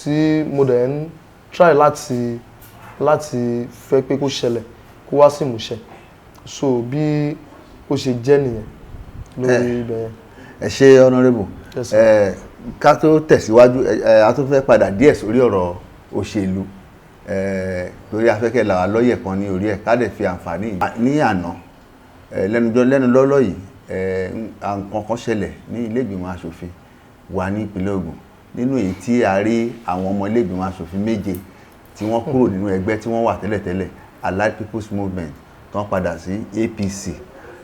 tí mo dẹ̀ ń try láti fẹ́ pé kó ṣẹlẹ̀, kó wá sí ìmúṣẹ. So bí ó ṣe jẹ́ nìyẹn lórí ibẹ̀ yẹn. Ẹ ṣe, honourable. Yes, sir. Ẹ ká tó tẹ̀síwájú, ẹ a tún fẹ́ padà díẹ̀ sórí ọ̀rọ̀ òṣèlú, ẹ torí afẹ́kẹ́ làwa lọ́yẹ̀ kan ní orí ẹ̀, ká dẹ̀ fi àǹfààní yìí. Ní àná, ẹ lẹ́nujọ́ lẹ́nu lọ́lọ́ yìí, ẹ nǹkan kan ṣẹlẹ̀ ní ilé ìgbìmọ̀ aṣòfin wa ní ìpínlẹ̀ Ògùn, nínú èyí tí a rí àwọn ọmọ ilé ìgbìmọ̀ aṣòfin méje tí wọ́n kúrò nínú ẹgbẹ́ tí wọ́n wà tẹ́lẹ̀tẹ́lẹ̀, Allied People's Movement, tán padà sí APC.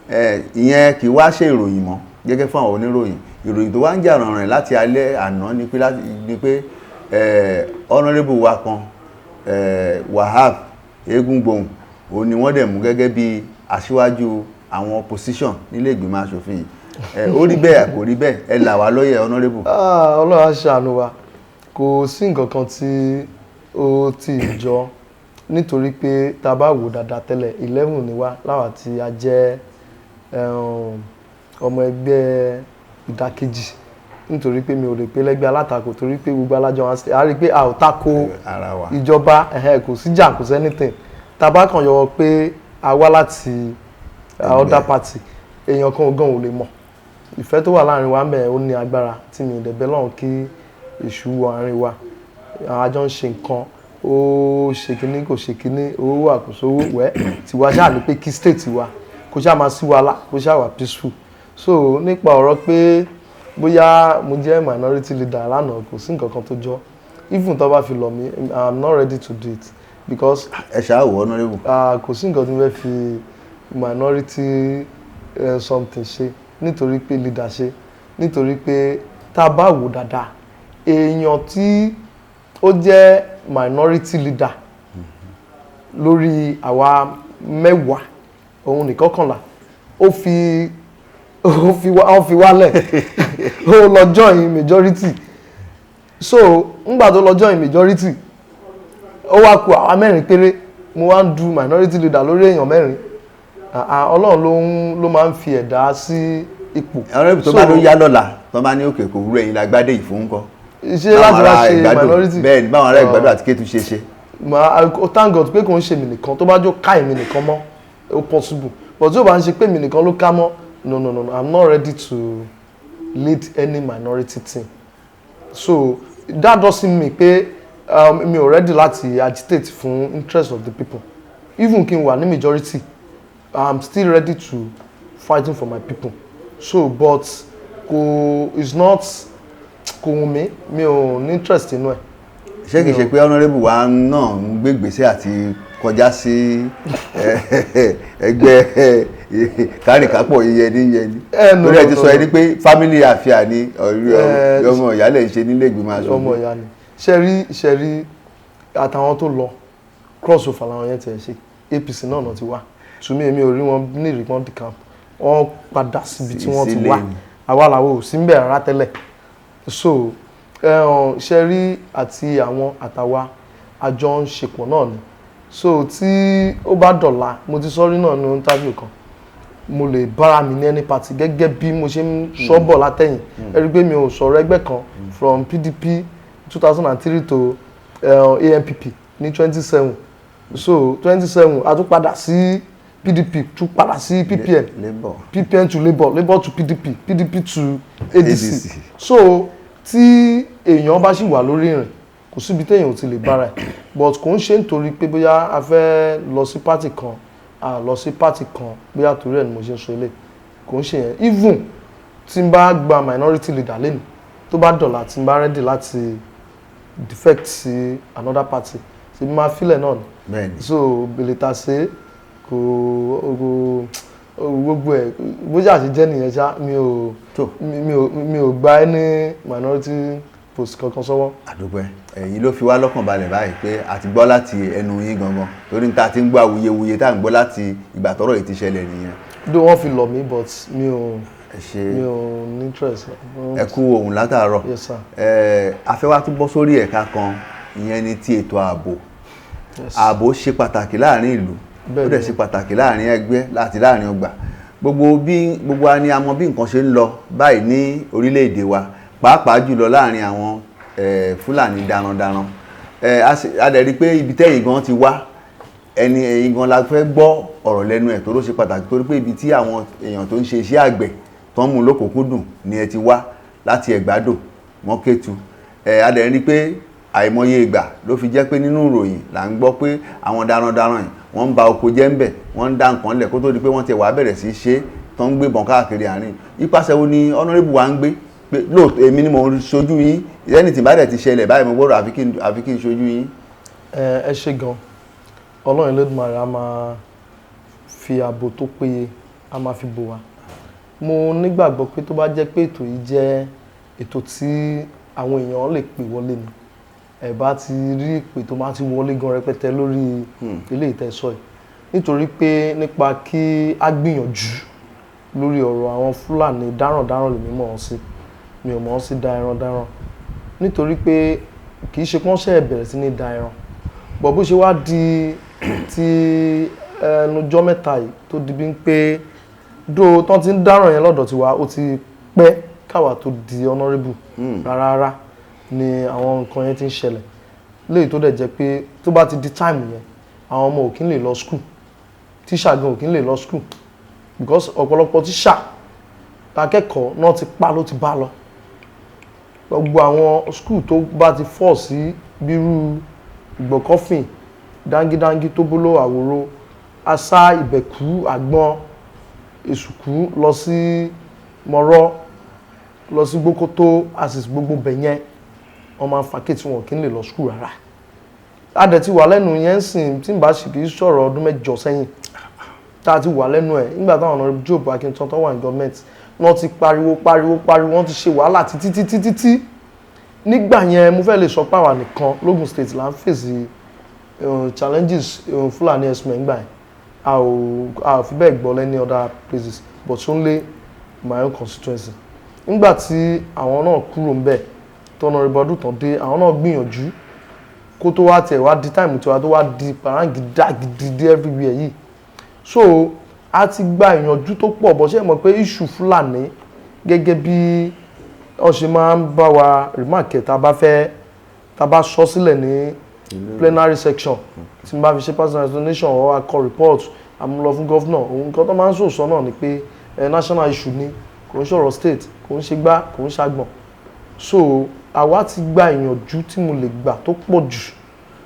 Ẹ ìyẹn kì í wá ṣe ìròyìn mọ́ gẹ́gẹ́ fún àwọn oníròyìn. Ìròyìn tó wá ń jà rànrìn láti alẹ́ àná ni pé honourable wa kan, Wahab Eégúngbohùn, òun ni wọ́n dẹ̀ mú gẹ́gẹ́ bí aṣíwájú àwọn opposition nílé ìgbìmọ̀ aṣòfin yìí. Ó rí bẹ́ẹ̀, kò rí bẹ́ẹ̀? Ẹ là wá lóye, honourable. Ah, Ọlọ́run á ṣàánú wa. Kò sí nǹkan kan tí ó ti jọ, nítorí pé tá a bá wò dáadáa tẹ́lẹ̀, 11 ni wá láwa tí a jẹ́ ọmọ ẹgbẹ́ ìdàkejì, nítorí pé mi ò lè pé lẹ́gbẹ́ alátakò, torí pé gbogbo alájọ wọn a rí i pé a ò tako ara wa. ìjọba. Ẹ̀hẹ́n, kò síjà, kò sí anything. Tá a bá kàn yọ pé a wá láti other party, èèyàn kan gan ò lè mọ̀. Ìfẹ́ tó wà láàrin wa mẹ́ẹ̀, ó ní agbára tí mi ò dẹ̀ bẹ́ lọ́hùn kí èṣù wọ àárín wa. A jọ ń ṣe nǹkan, ó ṣe kínní, kò ṣe kínní, owó wà, kò sówó wẹ́ tiwa, ṣáà ní pé kí state wa kó ṣáà máa sí wàhálà, kó ṣáà wà peaceful. So nípa ọ̀rọ̀ pé bóyá mo jẹ́ minority leader lánàá, kò sí nǹkan kan tó jọ. Even tó bá fi lọ̀ mí, I'm not ready to do it because Ẹ ṣáà wò, honourable. Kò sí nǹkan tí mo fẹ́ fi minority something ṣe, nítorí pé leader ṣe, nítorí pé tá a bá wò dáadáa, èèyàn tí ó jẹ́ minority leader lórí àwa 10, òun nìkan kànlá, ó fi wálẹ̀, ó lọ join majority. So ńgbà tó lọ join majority, ó wá kù àwa 4 péré. Mo wá ń du minority leader lórí èèyàn 4. Ọlọ́run ló máa ń fi ẹ̀dá sí ipò. Honourable, tó bá ló yá lọ́la, tó bá ní òkè kò wúrọ̀, ẹ̀yin la gbádé yìí fún ńkọ́? Ṣé láti wá ṣe minority? Bẹ́ẹ̀ ni, báwọn ará Ìgbàdo àti Kétu ṣe ṣe. Ma thank God pé kò ń ṣe mí nìkan. Tó bá jó ká èmi nìkan mọ́, ó possible, but tí ó bá ń ṣe pé èmi nìkan ló ká mọ́, no, no, no, no, I'm not ready to lead any minority team. So that doesn't mean pé mi ò ready láti agitate fún interest of the people. Even kí n wà ní majority, I'm still ready to fighting for my people. So but kò is not, kò wù mí, mi ò ní interest inú ẹ̀. Ṣé kìí ṣe pé honourable wa náà ń gbé ìgbésẹ̀ àti kọjá sí ẹgbẹ́ kárìkápọ̀ yẹni yẹni? No, Torí ẹ ti no, sọ no. ẹni pé family affair ni ọmọ ìyálẹ̀ ń ṣe nílé ìgbìmọ̀ aṣòfin. Ọmọ ìyá ni. Ṣe rí àtàwọn tó lọ, cross over làwọn yẹn tiẹ̀ ṣe. APC náà ti wá tùmí, èmi ò rí wọn ní ìrìpọ́n decamp, wọ́n padà síbi tí wọ́n ti Sílé wá. ni. Àwa làwọn ò sí ń bẹ̀ rárá tẹ́lẹ̀. So ṣe rí àti àwọn àtàwa, àjọ ń ṣepọ̀ náà ni. So tí ó bá dọ̀la, mo ti sọ́rí náà ní interview kan, mo lè bára mi ní any party gẹ́gẹ́ bí mo ṣe ń sọ́bọ̀ látẹ̀yìn. Ẹ rí i pé mi ò sọ̀rọ̀ ẹgbẹ́ kan from PDP 2003 to ANPP ní 27. So 27, a tún padà sí PDP, tún padà sí PPN. Labour. PPN to Labour, Labour to PDP, PDP to ADC. ADC. So tí èèyàn bá sì wà lórí ìrìn, kò síbi téèyàn ò ti lè bára ẹ̀, but kò ń ṣe nítorí pé bóyá a fẹ́ lọ sí party kan, a lọ sí party kan, bóyá torí ẹ̀ ni mo ṣe ń sọ eléyìí. Kò ń ṣe yẹn. Even tí n bá gba minority leader lẹ́nu, tó bá dọ̀là, tí n bá ready láti defect sí another party, ṣe máa filẹ̀ náà ni. So bèlèta ṣe kò gbogbo ẹ̀ bóyá àṣẹ jẹ́ nìyẹn ṣá. Mi ò Tó. mi ò gba any minority post kankan sọ́wọ́. Àdúpẹ́, ẹ̀yin ló fi wá lọ́kàn balẹ̀ báyìí pé a ti gbọ́ láti ẹnu yín gangan, torí níta ti ń gbọ́ awuyewuye tá à ń gbọ́ láti ìgbà tọ́rọ̀ yìí ti ṣẹlẹ̀ nìyẹn. Though wọ́n fi lọ̀ mí, but mi ò Ẹ ṣe. mi ò ní interest. Ẹ kú ohùn látàárọ̀. Yes, sir. Ẹ a fẹ́ wá tún bọ́ sórí ẹ̀ka kan, ìyẹn ni ti ètò ààbò. Ààbò ṣe pàtàkì láàrin ìlú, ó dẹ̀ ṣe pàtàkì láàrin ẹgbẹ́ láti láàrin ọgbà. Gbogbo bí gbogbo wa ni a mọ bí nǹkan ṣe ń lọ báyìí ní orílẹ̀-èdè wa, pàápàá jùlọ láàrin àwọn Fúlàní darandaran. A dẹ̀ rí i pé ibi tẹ́yìn gan ti wá, ẹni ẹ̀yin gan la fẹ́ gbọ́ ọ̀rọ̀ lẹ́nu ẹ̀, tó ló ṣe pàtàkì, torí pé ibi tí àwọn èèyàn tó ń ṣe iṣẹ́ àgbẹ̀ tó ń mú lókùnkúndùn ni ẹ ti wá láti Ẹ̀gbádò mọ́kẹ́tù. A dẹ̀ rí i pé àìmọye ìgbà ló fi jẹ́ pé nínú ìròyìn là ń gbọ́ pé àwọn darandaran yìí, wọ́n ń ba oko jẹ́ ń bẹ̀, wọ́n ń dá nǹkan lẹ̀, kó tó di pé wọ́n ti wá bẹ̀rẹ̀ sí í ṣe tó ń gbébọn káàkiri àárín. Ipasẹ̀ wo ni honourable wa ń gbé pé lóòótọ́ èmi ni mò ń ṣojú yín, ẹni tí bá dẹ̀ ti ṣẹlẹ̀ báyìí, mo gbọ́dọ̀ àfi kí n ṣojú yín? Ẹ ṣe gan. Ọlọ́run Elédùmarè á máa fi ààbò tó péye, á máa fi bò wá. Mo nígbàgbọ́ pé tó bá jẹ́ pé ètò yìí jẹ́ ètò tí àwọn èèyàn lè pè wọlé ni, ẹ bá ti rí ìpè tó máa ti wọlé gan rẹpẹtẹ lórí ilé ìtẹ̀sọ́ yìí, nítorí pé nípa kí á gbìyànjú lórí ọ̀rọ̀ àwọn Fúlàní darandaran lèmi mọ̀ ọ́n sí. Mi ò mọ̀ ọ́n sí darandaran, nítorí pé kì í ṣe pọ́n ṣe bẹ̀rẹ̀ sí ní da ẹran bọ̀. Bó ṣe wá di ti ẹnujọ́ mẹ́ta yìí tó di bí ń pé dó tán ti ń dáràn yẹn lọ́dọ̀ tiwa, ó ti pẹ́. Káwa tó di honourable rárá rárá ni àwọn nǹkan yẹn ti ń ṣẹlẹ̀, léyìí tó dẹ̀ jẹ́ pé tó bá ti di time yẹn, àwọn ọmọ ò kí ń lè lọ school, tíṣà gan ò kí ń lè lọ school, because ọ̀pọ̀lọpọ̀ tíṣà, akẹ́kọ̀ọ́ náà ti pa ló ti bá lọ. Gbogbo àwọn school tó bá ti fọ́ sí bírú Ìgbọ̀kọ́fìn, Dángídángí, Tóbóló, Àwòrò, Asá, Ìbẹ̀kú, Àgbọn, Èsùkú, lọ sí Mọ̀rọ̀, lọ sí Gbókótó axis, gbogbo bẹ̀ yẹn, wọ́n máa ń fa kéètì, wọn kì í lè lọ school rárá. A dẹ̀ ti wà lẹ́nu yẹn ń sìn tí n bá sì kì í sọ̀rọ̀ ọdún 8 sẹ́yìn tá a ti wà lẹ́nu ẹ̀. Nígbà táwọn ọ̀nà Job Akintan tó wà ní gọ́ọ̀mẹ̀ntì, wọ́n ti pariwo, pariwo, pariwo, wọ́n ti ṣe wàhálà títí títí títí. Nígbà yẹn, mo fẹ́ lè sọ pé àwa nìkan l'Ógùn State là ń fèsì challenges Fúlàní herdsmen gbà yẹn. A ò fi bẹ́ẹ̀ gbọ́ lẹ́ni other places, but only my own constituency. Nígbà tí àwọn náà kúrò ń bẹ̀, tọ́nà ìbọdún tán dé, àwọn náà gbìyànjú kó tó wá tiẹ̀ wá di time tiwa tó wá di pàráǹgídá gidi dé everywhere yìí. So a ti gba ìyànjú tó pọ̀ bọ́. Ṣe mọ̀ pé issue Fúlàní, gẹ́gẹ́ bí wọ́n ṣe máa ń bá wa remark ẹ̀, tá a bá fẹ́, tá a bá sọ sílẹ̀ ní plenary section, tí n bá fi ṣe personal explanation or akọ report àmúlọ fún governor, òun nǹkan tó máa ń sòsọ náà ni pé national issue ni, kò ń ṣọ̀rọ̀ state, kò ń ṣe gbá, kò ń ṣàgbọ̀n. So àwa ti gba ìyànjú tí mo lè gbà tó pọ̀ jù,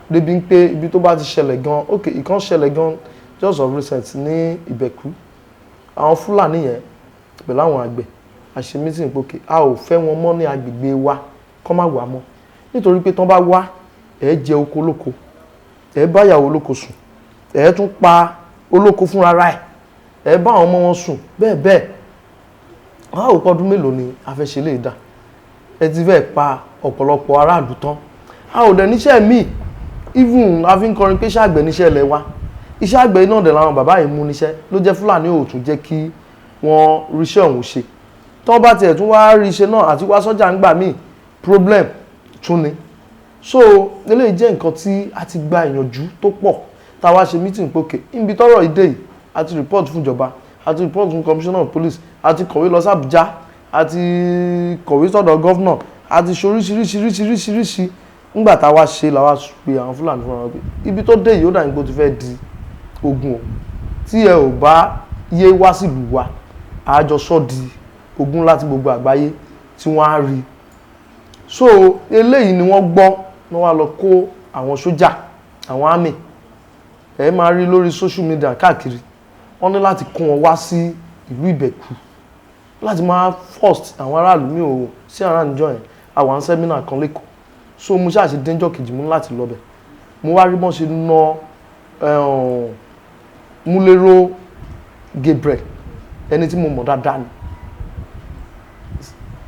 débi pé ibi tó bá ti ṣẹlẹ̀ gan, ok, ìkan ṣẹlẹ̀ gan just of recent ní Ìbẹ̀kú, àwọn Fúlàní yẹn pẹ̀lú àwọn àgbẹ̀, a ṣe meeting pé okay, a ò fẹ́ wọn mọ́ ní agbègbè wa, kọ́ má wà mọ́, nítorí pé tán bá wá, ẹ̀ jẹ oko olóko, ẹ̀ bá ìyàwó olóko sùn, ẹ̀ tún pa olóko fúnra ẹ̀, ẹ̀ bá àwọn ọmọ wọn sùn, bẹ́ẹ̀ bẹ́ẹ̀. Wọ́n á wò pé ọdún mélòó ni a fẹ́ ṣe lè dà, ẹ ti fẹ́ pa ọ̀pọ̀lọpọ̀ aráàlú tán, a ò dẹ̀ níṣẹ́ míì. Even a fi ń kọrin pé iṣẹ́ àgbẹ̀ níṣẹ́ ilẹ̀ wa, iṣẹ́ àgbẹ̀ náà dẹ̀ làwọn bàbá yìí mú níṣẹ́ ló jẹ́. Fúlàní ò tún jẹ́ kí wọ́n ríṣẹ́ ọ̀hún ṣe. Tọ́ bá tiẹ̀ tún wá ríṣẹ́ náà, àti wá sọ́jà ń gbà míì, problem tún ni. So eléyìí jẹ́ nǹkan tí a ti gba ìyànjú tó pọ̀, tá a wá ṣe meeting pé okay, níbi tọ́rọ̀ ìdè yìí, a ti report fún ìjọba, a ti report fún commissioner of police, a ti kọ̀wé lọ sí Àbújá, a ti kọ̀wé sọ́dọ̀ governor, a ti ṣe oríṣiríṣiríṣiríṣiríṣi. Nígbà tá a wá ṣe làwa pe àwọn Fúlàní fúnra wọn pé ibi tó dé yìí, ó dà ní pé ó ti fẹ́ di ogun o. Tí ẹ ò bá yé wá sílùú wa, àjọsọ di ogun láti gbogbo àgbáyé tí wọ́n á rí. So eléyìí ni wọ́n gbọ́, wọ́n wá lọ kó àwọn sójà, àwọn army. Ẹ máa rí lórí social media káàkiri, wọ́n ní láti kó wọn wá sí ìlú Ìbẹ̀kú láti máa first àwọn aráàlú. Mi ò sí around níjọ́ yẹn, àwọn seminar kan lẹ́kọ̀ọ́, so mo ṣáà ṣe dénjọ́ kejì, mú láti lọ bẹ̀. Mo wá rí bọ́n ṣe na Múlẹ́rọ̀ Gabriel, ẹni tí mo mọ̀ dáadáa ni,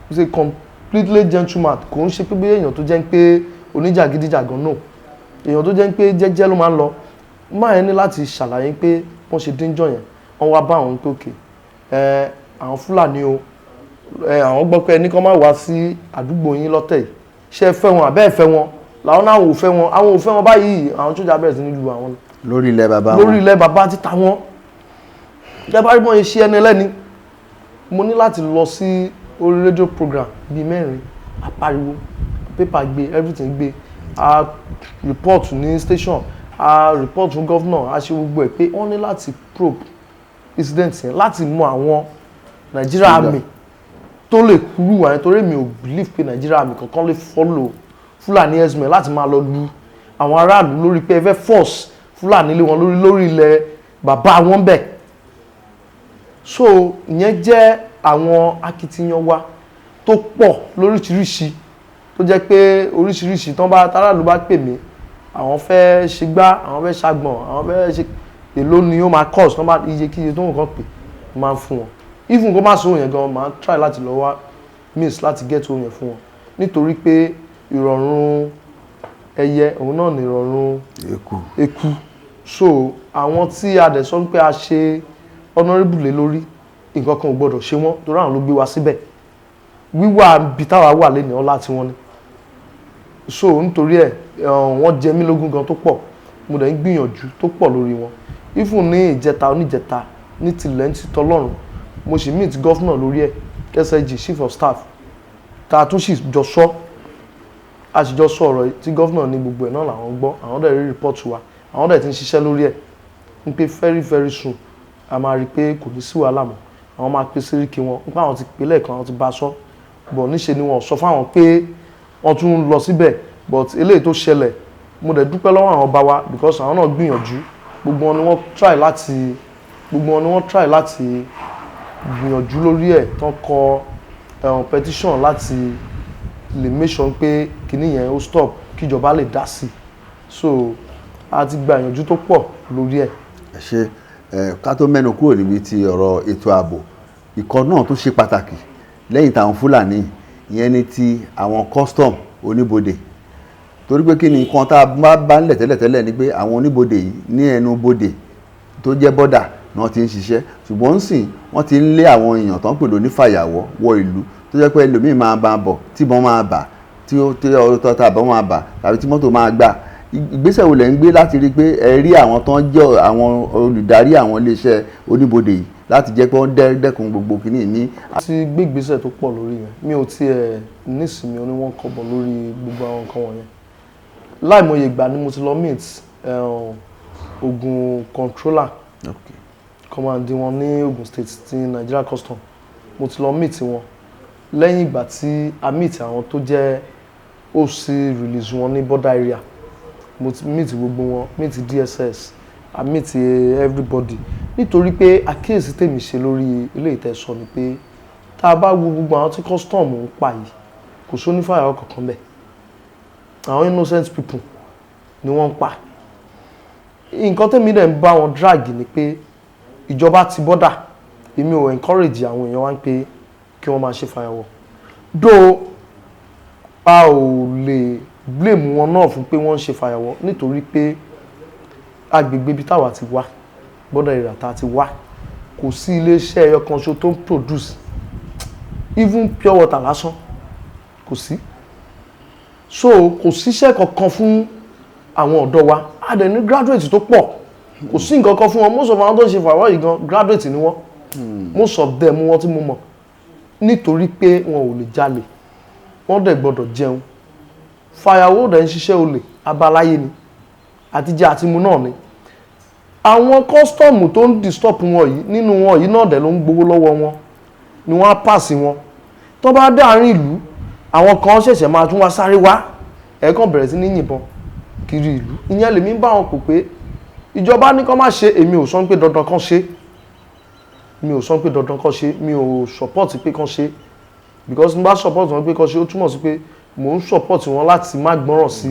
he is a completely gentleman. Kò ń ṣe pé bí èèyàn tó jẹ́ pé oníjàgídíjàgan náà, èèyàn tó jẹ́ pé jẹ́jẹ́ ló máa ń lọ. Máa yẹn ní láti ṣàlàyé pé wọ́n ṣe dénjọ́ yẹn, wọ́n wá bá àwọn pé okay, ẹ àwọn Fúlàní o, ẹ àwọn gbọ́ pé ẹni kan máa wá sí àdúgbò yín lọ́tẹ̀ yìí, ṣé ẹ fẹ́ wọn àbẹ́ ẹ fẹ́ wọn? Làwọn náà ò fẹ́ wọn, àwọn ò fẹ́ wọn báyìí. Àwọn sójà bẹ̀rẹ̀ sí ní lu àwọn Lórí ilẹ̀ bàbá wọn. Lórí ilẹ̀ bàbá títa wọn. Jẹ́ bá rí bọ́n ṣe ṣe ẹni ẹlẹ́ni, mo ní láti lọ sí orí rédíò program bíi mẹ́rin, apariwo, paper gbé, everything gbé, a report ní station, a report fún governor, a ṣe gbogbo ẹ̀ pé wọ́n ní láti probe incident yẹn, láti mọ àwọn Nigeria Sójà. Army tó lè kúrú wà yẹn, torí mi ò believe pé Nigeria Army kankan lè follow Fúlàní herdsmen láti máa lọ lu àwọn aráàlú lórí pé ẹ fẹ́ force Fúlàní lé wọn lórí ilẹ̀ bàbá wọn bẹ̀. So ìyẹn jẹ́ àwọn akitiyan wa tó pọ̀ lóríṣiríṣi, tó jẹ́ pé oríṣiríṣi tán bá táràlú bá pè mí, àwọn fẹ́ ṣe gbá, àwọn fẹ́ ṣàgbọ̀n, àwọn fẹ́ ṣe, èló ni ó máa cost, tán bá iyekíye tó nǹkan pè, mo máa ń fún wọn. Even kó má sóhun yẹn gan, máa try láti lọ wá means láti get ohun yẹn fún wọn, nítorí pé ìrọ̀rùn ẹyẹ òun náà ní ìrọ̀rùn eku. Eku. So àwọn tí a dẹ̀ sọ pé a ṣe honourable lé lórí, nǹkan kan ò gbọ́dọ̀ ṣe wọ́n, torí àwọn ló gbé wa síbẹ̀. Wíwà bí táwa wà lé ní ọlá tí wọ́n ní. So nítorí ẹ̀, wọ́n jẹ mí lógún gan tó pọ̀, mo dẹ̀ ń gbìyànjú tó pọ̀ lórí wọn. Even ní ìjẹta oníjẹta, ní tilẹ̀ ń ti tọlọ́run, mo sì meet governor lórí ẹ̀, SIG, chief of staff. Tá a tún sì jọ sọ, a sì jọ sọ ọ̀rọ̀ yìí tí governor ní gbogbo ẹ̀ náà làwọn gbọ́, àwọn dẹ̀ rí report wa, àwọn dẹ̀ ti ń ṣiṣẹ́ lórí ẹ̀, ń pé very very soon a máa rí i pé kò ní sí wàhálà mọ́. Àwọn máa pe sẹ́ríkì wọn, ń pé àwọn ti pè lẹ́ẹ̀kan, àwọn ti bá a sọ bọ̀, níṣe ni wọ́n sọ fáwọn pé wọ́n tún ń lọ síbẹ̀. But eléyìí tó ṣẹlẹ̀, mo dẹ̀ dúpẹ́ lọ́wọ́ àwọn ọba wa because àwọn náà gbìyànjú. Gbogbo wọn ni wọ́n try láti gbìyànjú lórí ẹ̀, tán kọ petition láti lè make sure pé kinní yẹn ó stop, kíjọba lè dá sí i. So a ti gba ìyànjú tó pọ̀ lórí ẹ̀. Ẹ ṣe. Ẹ ká tó mẹ́nu kúrò níbi tí ọ̀rọ̀ ètò ààbò, ìkọ́ náà tó ṣe pàtàkì lẹ́yìn táwọn Fúlàní ìyẹn ní ti àwọn custom, oníbodè, torí pé kí ni nǹkan tá a bá bá ń lẹ̀ tẹ́lẹ̀tẹ́lẹ̀ ni pé àwọn oníbodè yìí ní ẹnu bodè tó jẹ́ border náà ti ń ṣiṣẹ́, ṣùgbọ́n ń wọ́n ti ń lé àwọn èèyàn tó ń pè lónífàyàwọ́ wọ ìlú, tó jẹ́ pé ẹlòmíì máa bá bọ̀, tíbọn máa bà, tí ó tí ó tá àbọ̀ máa bà tàbí tí mọ́tò máa gbà. Ìgbésẹ̀ wo lẹ̀ ń gbé láti rí i pé ẹ rí àwọn tó ń jẹ́ àwọn olùdarí àwọn iléeṣẹ́ oníbodè yìí láti jẹ́ pé wọ́n dẹ́kun gbogbo kìíní ní? A ti gbé ìgbésẹ̀ tó pọ̀ lórí yẹn. Mi ò tiẹ̀ nísìnyí oní wọ́n kọ́bọ̀ lórí gbogbo àwọn nǹkan wọ̀nyẹn. Láìmọye ìgbà ni mo ti lọ meet Ogun controller command wọn ní Ogun State ti Nigeria Custom. Mo ti lọ meet wọn lẹ́yìn ìgbà tí a meet àwọn tó jẹ́ OC release wọn ní border area. Mo ti meet gbogbo wọn, meet DSS, a meet everybody, nítorí pé àkíyèsí tèmi ṣe lórí ilé ìtẹ̀sọ ni pé tá a bá wo gbogbo àwọn tí custom ń pa yìí, kò sónífàyàwọ́ kankan bẹ́ẹ̀. Àwọn innocent people ni wọ́n ń pa. Nǹkan tèmi dẹ̀ ń bá wọn drag ni pé ìjọba ti border. Èmi ò encourage àwọn èèyàn wá ń pé kí wọ́n máa ṣe fàyàwọ́, though a ò lè blame wọn náà fún pé wọ́n ń ṣe fàyàwọ́, nítorí pé agbègbè ibi táwa ti wá, border area tá a ti wá, kò sí iléeṣẹ́ ẹyọ kan ṣo tó ń produce even pure water lásán, kò sí. So kò síṣẹ́ kankan fún àwọn ọ̀dọ́ wa. A dẹ̀ ní graduate tó pọ̀, kò sí nǹkan kan fún wọn. Most of àwọn tó ń ṣe fàwọ́ yìí gan, graduate ni wọ́n, most of them wọ́n tí mo mọ̀, nítorí pé wọn ò lè jalè, wọ́n dẹ̀ gbọ́dọ̀ jẹun. Fàyàwọ́ dẹ̀ ń ṣiṣẹ́ olè abáláyé ni, àtijẹ àtimu náà ni. Àwọn custom tó ń disturb wọn yìí, nínú wọn yìí náà dẹ̀ ló ń gbowó lọ́wọ́ wọn ni wọ́n á pàṣẹ wọn. Tó bá dé àárín ìlú, àwọn kan ṣẹ̀ṣẹ̀ máa tún wá sáré wá, ẹ̀ẹ̀kan bẹ̀rẹ̀ sí ní yìnbọn kiri ìlú. Ìyẹn lèmi ń bá wọn kò pé ìjọba ní kó má ṣe. Èmi ò sọ pé dandan kan ṣe, mi ò sọ pé dandan kan ṣe, mi ò support pé kan ṣe, because n bá support wọn pé kan ṣe, ó túmọ̀ sí pé mò ń support wọn láti má gbọ́ràn sí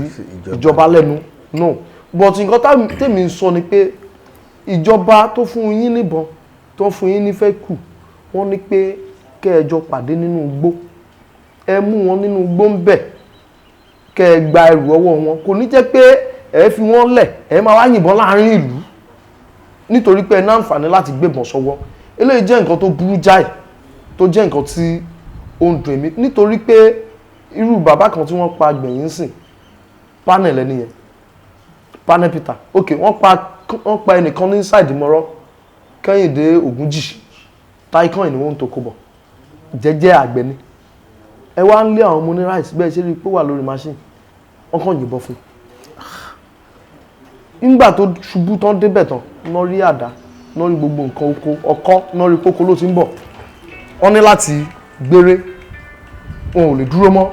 ìjọba lẹ́nu. No, but nǹkan tèmi ń sọ ni pé ìjọba tó fún yín níbọn, tó fún yín ní fẹ́ kù, wọ́n ní pé kẹ́ ẹ jọ pàdé nínú igbó, ẹ mú wọn nínú igbó ń bẹ̀, kẹ́ ẹ gba ẹrù ọwọ́ wọn. Kò ní jẹ́ pé ẹ fi wọ́n lẹ̀, ẹ máa wá yìnbọn láàrin ìlú nítorí pé ẹ ní àǹfààní láti gbébọn sọ́wọ́. Eléyìí jẹ́ nǹkan tó burú jáì, tó jẹ́ nǹkan tí ó ń dùn èmi, nítorí pé irú bàbá kan tí wọ́n pa gbẹ̀yìn sìn, panel ẹni yẹn, panel Peter. Ok, wọ́n pa ẹnìkan ní inside mọ́rọ́, Kẹ́hìndé Ògúnjì taikon ni wọ́n ń tó kó bọ̀ jẹ́jẹ́ àgbẹ̀ ni. Ẹ wá ń lé àwọn ọmọ ní rice bẹ́ẹ̀ ṣe rí i pé ó wà lórí machine, wọ́n kàn yìnbọn fún un. Nígbà tó ṣubú tán débẹ̀ tán, ná rí àdá, ná rí gbogbo nǹkan oko, ọkọ́, ná rí kókó ló ti ń bọ̀. Wọ́n ní láti gbére, wọn ò lè dúró mọ́.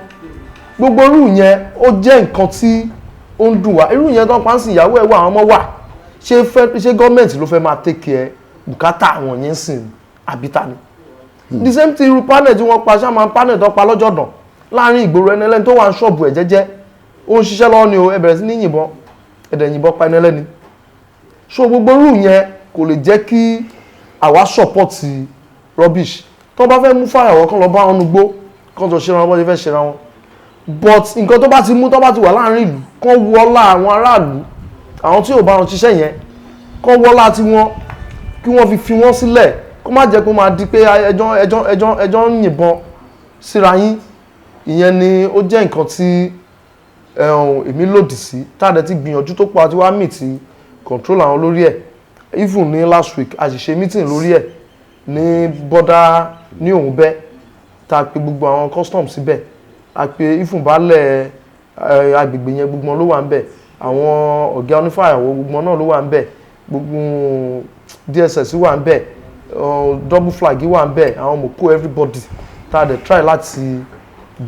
Gbogbo irú yẹn, ó jẹ́ nǹkan tí ó ń dùn wá. Irú yẹn tán pa ń sìn, ìyàwó ẹ̀ wà, àwọn ọmọ wà. Ṣé fẹ́ ṣé gọ́ọ̀mẹ̀ntì ló fẹ́ máa take care bùkátà àwọn yẹn ń sìn, àbí ta ni? The same thing, irú panel tí wọ́n pa, ṣáà panel tó pa lọ́jọ́ dàn láàrin ìgboro, ẹni ẹlẹ́ni tó wà ń ṣọ́ọ̀bù ẹ̀ jẹ́jẹ́, ó ń ṣiṣẹ́ lọ́wọ́ ni o. Ẹ bẹ̀rẹ̀ sí ní yìnbọn, ẹ̀dẹ̀ yìnbọn pa ẹni ẹlẹ́ni. So gbogbo irú yẹn kò lè jẹ́ kí àwa support rubbish. Tó bá fẹ́ mú fàyàwọ́, kán lọ bá wọn nugbó, kán jọ ṣera wọn bó ṣe fẹ́ ṣera wọn. But nǹkan tó bá ti mú, tó bá ti wà láàrin ìlú, kán wọlá àwọn aráàlú, àwọn tí ò bá wọn ṣiṣẹ́ yẹn, kán wọlá tí wọ́n kí wọ́n fi fi wọ́n sílẹ̀, kó má jẹ́ kó máa di pé ẹjọ́ ẹjọ́ ẹjọ́ ẹjọ́ ń yìnbọn síra yín. Ìyẹn ni ó jẹ́ nǹkan tí èmi lòdì sí, tá a dẹ̀ ti gbìyànjú tó pọ̀ àti wá meet control àwọn lórí ẹ̀. Even ní last week, a sì ṣe meeting lórí ẹ̀ ní border ní òun bẹ́ẹ̀, tá a pe gbogbo àwọn customs síbẹ̀. A pe ìfúnbalẹ̀ agbègbè yẹn, gbogbo wọn ló wà ń bẹ̀. Àwọn ọ̀gá onífàyàwọ́, gbogbo wọn náà ló wà ń bẹ̀. Gbogbo DSS wà ń bẹ̀, double flag wà ń bẹ̀, àwọn mọ̀kó, everybody tá a dẹ̀ try láti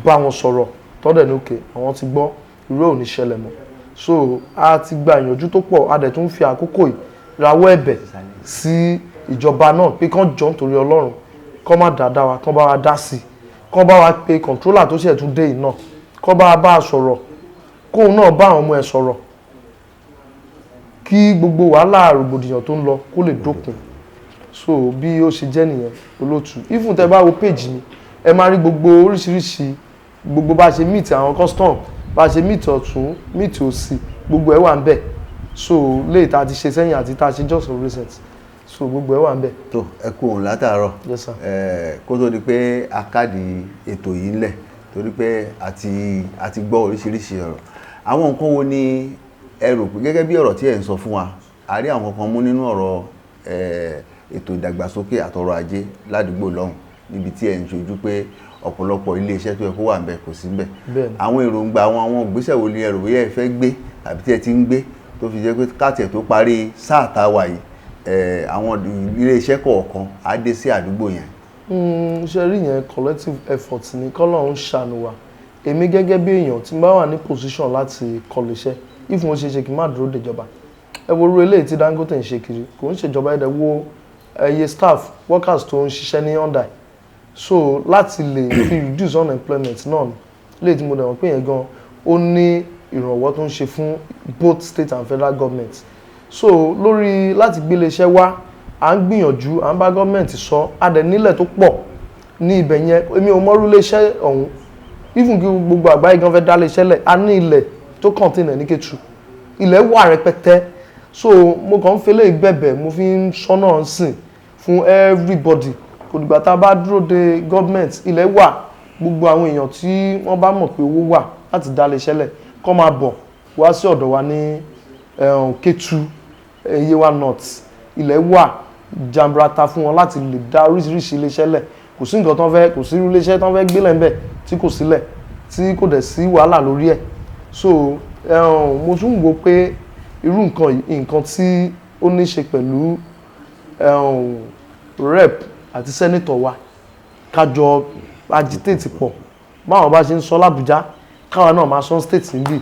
bá wọn sọ̀rọ̀ tọ́dẹ̀ ní òkè àwọn ti gbọ́, irú ẹ̀ ò ní ṣẹlẹ̀ mọ́. So a ti gba ìyànjú tó pọ̀. A dẹ̀ tún fi àkókò yìí rawọ́ ẹ̀bẹ̀ sí ìjọba náà pé kán jọ nítorí Ọlọ́run, kán má dáadáa wa, kán bá wa dá sí i, kán bá wa pe controller tó ṣẹ̀ tún dé yìí náà, kán bá wa bá a sọ̀rọ̀, kóun náà bá àwọn ọmọ ẹ̀ sọ̀rọ̀, kí gbogbo wàhálà rògbòdìyàn tó ń lọ kó lè dópin. So bí ó ṣe jẹ́ nìyẹn, olóòtú. Even tẹ́ bá wo page mi, ẹ máa rí gbogbo oríṣiríṣi, gbogbo bá a ṣe meet àwọn custom, bá a ṣe meet ọ̀tún, meet òsì, gbogbo ẹ̀ wà ń bẹ̀. So léyìí tá a ti ṣe sẹ́yìn àti tá a ṣe just of recent, so gbogbo ẹ̀ wà ń bẹ̀. Tó, ẹ kú òun látàárọ̀. Yes, sir. Kó tó di pé a kádìí ètò yìí ńlẹ̀, torí pé a ti gbọ́ oríṣiríṣi ọ̀rọ̀, àwọn nǹkan wo ni ẹ rò pé, gẹ́gẹ́ bí ọ̀rọ̀ tí ẹ̀ ń sọ fún wa, a rí àwọn kan mú nínú ọ̀rọ̀ ètò ìdàgbàsókè àtọrọ̀ ajé ládùúgbò lọ́hùn níbi tí ẹ̀ ń ṣojú, pé ọ̀pọ̀lọpọ̀ ilé iṣẹ́ tó yẹ kó wà ń bẹ̀ kò sí ń bẹ̀? Àwọn èròǹgbà, àwọn ìgbésẹ̀ wo ni ẹ rò bóyá ẹ fẹ́ gbé àbí tí ẹ ti ń gbé tó fi jẹ́ pé káàtì ẹ̀ tó parí sáà tá a wà yìí, àwọn ilé iṣẹ́ kọ̀ọ̀kan á dé sí àdúgbò yẹn? Ṣe rí yẹn, collective effort ni. Kọ́lọ́run ṣàánú wa. Èmi gẹ́gẹ́ bí èèyàn tí n bá wà ní position láti kọ́lé iṣẹ́, if mo ṣe ṣe kí n má dúró dèjọba. Ẹ wo irú eléyìí tí Dangote ń ṣe kiri, kò ń ṣèjọba. Ẹ̀dẹ̀ wo iye staff workers tó ń ṣiṣẹ́ ní under. So láti lè fi reduce unemployment náà ni léyìí tí mo dẹ̀ mọ̀ pé yẹn gan ó ní ìrànwọ́ tó ń ṣe fún both state and federal government. So lórí láti gbé iléeṣẹ́ wá, à ń gbìyànjú, à ń bá gọ́ọ̀mẹ̀ntì sọ. A dẹ̀ nílẹ̀ tó pọ̀ ní ibẹ̀ yẹn. Èmi ò mọ̀rú iléeṣẹ́ ọ̀hún, even kí gbogbo àgbáyé gan fẹ́ dá iléeṣẹ́ lẹ̀, a ní ilẹ̀ tó contain ẹ̀ ní Kétu, ilẹ̀ wà rẹpẹtẹ. So mo kàn ń fẹlẹ́ bẹ̀bẹ̀, mo fi ń sọ́nà sìn fún everybody. Kò dìgbà tá a bá dúró de government, ilẹ̀ wà. Gbogbo àwọn èèyàn tí wọ́n bá mọ̀ pé owó wà láti dá iléeṣẹ́ lẹ̀, kó máa bọ̀ wá sí ọ̀dọ̀ wa ní Kétu, Yewa North. Ilẹ̀ wà jambrata fún wọn láti lè dá oríṣiríṣi iléeṣẹ́ lẹ̀. Kò sí nǹkan tó ń fẹ́, kò sí irú iléeṣẹ́ tó ń fẹ́ gbélé ńbẹ̀ tí kò sílẹ̀, tí kò dẹ̀ sí wàhálà lórí ẹ̀. So mo tún wò pé irú nǹkan yìí, nǹkan tí ó ní ṣe pẹ̀lú rep àti senator wa, kájọ agitate pọ̀. Báwọn bá ṣe ń sọ l'Àbújá, káwa náà máa sọ state níbí.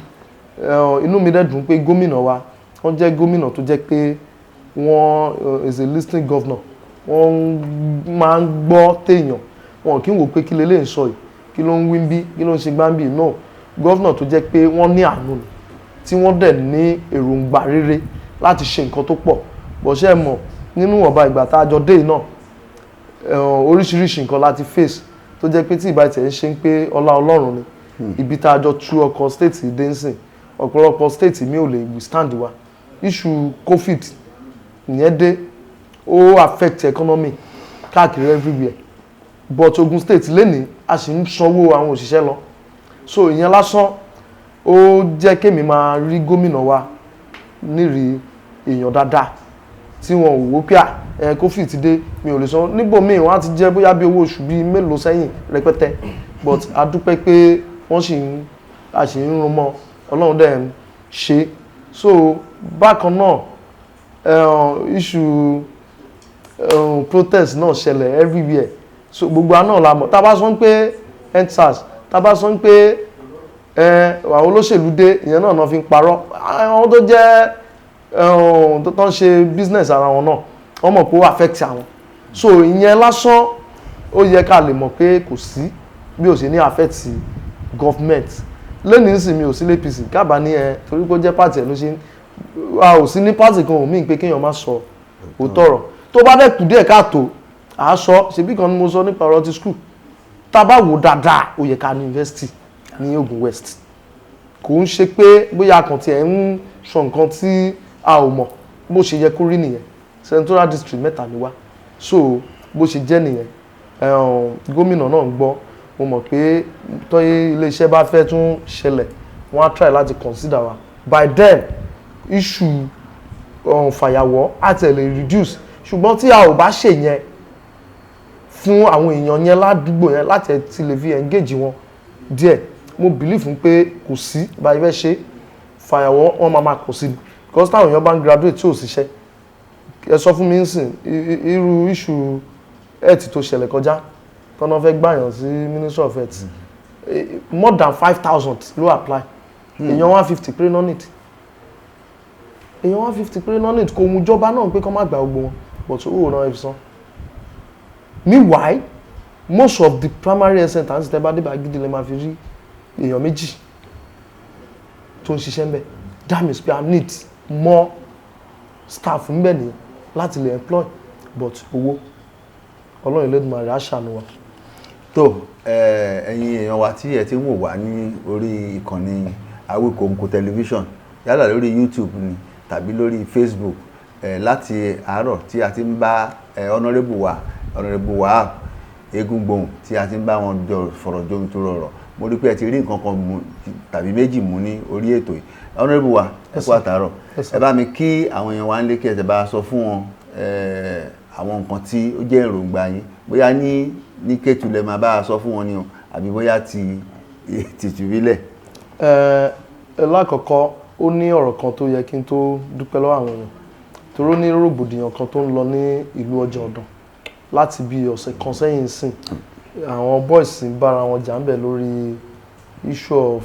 Inú mi dẹ̀ dùn pé gómìnà wa, wọ́n jẹ́ gómìnà tó jẹ́ pé wọ́n is a listening governor. Wọ́n máa ń gbọ́ téèyàn, wọn kì í wò pé kí leléyìí ń sọ yìí, kí ló ń wí bí, kí ló ń ṣe gbáǹbì. No, governor tó jẹ́ pé wọ́n ní àánú ni, tí wọ́n dẹ̀ ní èròǹgbà rere láti ṣe nǹkan tó pọ̀ bọ̀ṣẹ́ mọ̀ nínú ọ̀ba. Ìgbà tá a jọ dé yìí náà, oríṣiríṣi nǹkan láti face tó jẹ́ pé tí ìbá tiẹ̀ ń ṣe ń pé ọlá Ọlọ́run ni. Ibi tá a jọ tú ọkọ̀ state dé ń sìn, ọ̀pọ̀lọpọ̀ state mi ò lè withstand wa. Issue COVID ìyẹn dé, ó affect economy káàkiri everywhere, but Ogun State lénìí, a sì ń sanwó àwọn òṣìṣẹ́ lọ. So ìyẹn lásán ó jẹ́ kémi máa rí gómìnà wa nírì èèyàn dáadáa tí wọn ò wò pé à ẹ COVID ti dé, mi ò lè san. Níbòmíì wọn á ti jẹ́ bóyá bí owó oṣù bíi mélòó sẹ́yìn rẹpẹtẹ, but a dúpẹ́ pé wọ́n sì ń a sì ń rún mọ́. Ọlọ́run dẹ̀ ń ṣe. So bákan náà, issue protest náà ṣẹlẹ̀ everywhere. So gbogbo àná la mọ̀. Tá a bá sọ pé EndSARS, tá a bá sọ pé àwọn olóṣèlú dé, ìyẹn náà fi ń parọ́. Àwọn tó jẹ́ tó ń ṣe business ara wọn náà, wọ́n mọ̀ pé ó affect àwọn. So ìyẹn lásán ó yẹ ká lè mọ̀ pé kò sí bí ó ṣe ní affect government lẹ́nu ìsìn. Mi ò sí l'APC kábà ní ẹ torí pé ó jẹ́ party ẹ̀ ló ṣe ń a ò sí ní party kan òmíì pé kéèyàn má sọ òótọ́ ọ̀rọ̀. Tó bá dẹ̀ kù díẹ̀ káàtó, à á sọ. Ṣebí kan ni mo sọ nípa ọ̀rọ̀ ti school. Tá a bá wò dáadáa, ó yẹ ká ní university ní Ogun West. Kò ń ṣe pé bóyá kàn tiẹ̀ ń sọ nǹkan tí a ò mọ̀. Bó ṣe yẹ kó rí nìyẹn. Senatorial district mẹ́ta ni wá. So bó ṣe jẹ́ nìyẹn. Gómìnà náà ń gbọ́. Mo mọ̀ pé tọ́yé iléeṣẹ́ bá fẹ́ tún ṣẹlẹ̀, wọ́n á try láti consider wa. By then, issue fàyàwọ́ á tẹ̀lé reduce. Ṣùgbọ́n tí a ò bá ṣe yẹn fún àwọn èèyàn yẹn ládùúgbò yẹn láti ti lè fi engage wọn díẹ̀, Mo believe pé kò sí báyìí fẹ́ ṣe fàyàwọ́, wọn máa máa pọ̀ sí i, because táwọn èèyàn bá ń graduate tí ò síṣẹ́, ẹ sọ fún mi nsìn, irú issue health tó ṣẹlẹ̀ kọjá, tọ́nà fẹ́ gbàyàn sí Ministry of Health, more than 5,000 ló apply, èèyàn 150 péré náà need, èèyàn 150 péré náà need. Kò mú ìjọba náà pé kọ́ má gba gbogbo wọn, but owó náà fi san. Meanwhile, most of the primary health centers, tẹ́ bá dé bá gidi, lè máa fi rí èèyàn méjì tó ń ṣiṣẹ́ ńbẹ̀. That means pé I need more staff ńbẹ̀ nìyẹn láti lè employ, but owó, Ọlọ́run Elédùmarè á ṣàánú wa. Tó, ẹ̀yin èèyàn wa tí ẹ ti ń wò wá ní orí ìkànnì Awikonko Tẹlifíṣọ̀n, yálà lórí YouTube ni tàbí lórí Facebook, láti àárọ̀ tí a ti ń bá honourable wa, Honourable Wahab Egungbohun, tí a ti ń bá wọn jọ fọ̀rọ̀ jomi tó rọrọ̀, mo rí pé ẹ ti rí nǹkan kan mú tàbí méjì mú ní orí ètò yìí. Honourable wa, ẹ kú àtàárọ̀. Ẹ bá mi kí àwọn èèyàn wa ń lé, kí ẹ tẹ̀ bá sọ fún wọn àwọn nǹkan tí ó jẹ́ èròǹgbà yín, bóyá ní Kétu lẹ máa bá a sọ fún wọn ni o, àbí bóyá ti tìtìbílẹ̀. Ẹ ẹ, lákọ̀ọ́kọ́, ó ní ọ̀rọ̀ kan tó yẹ kí n tó dúpẹ́ lọ́wọ́ àwọn èèyàn, torí ó ní rògbòdìyàn kan tó ń lọ ní ìlú Ọjà Ọ̀dàn láti bí ọ̀sẹ̀ kan sẹ́yìn sìn. Àwọn boys ń bára wọn jà ń bẹ̀ lórí issue of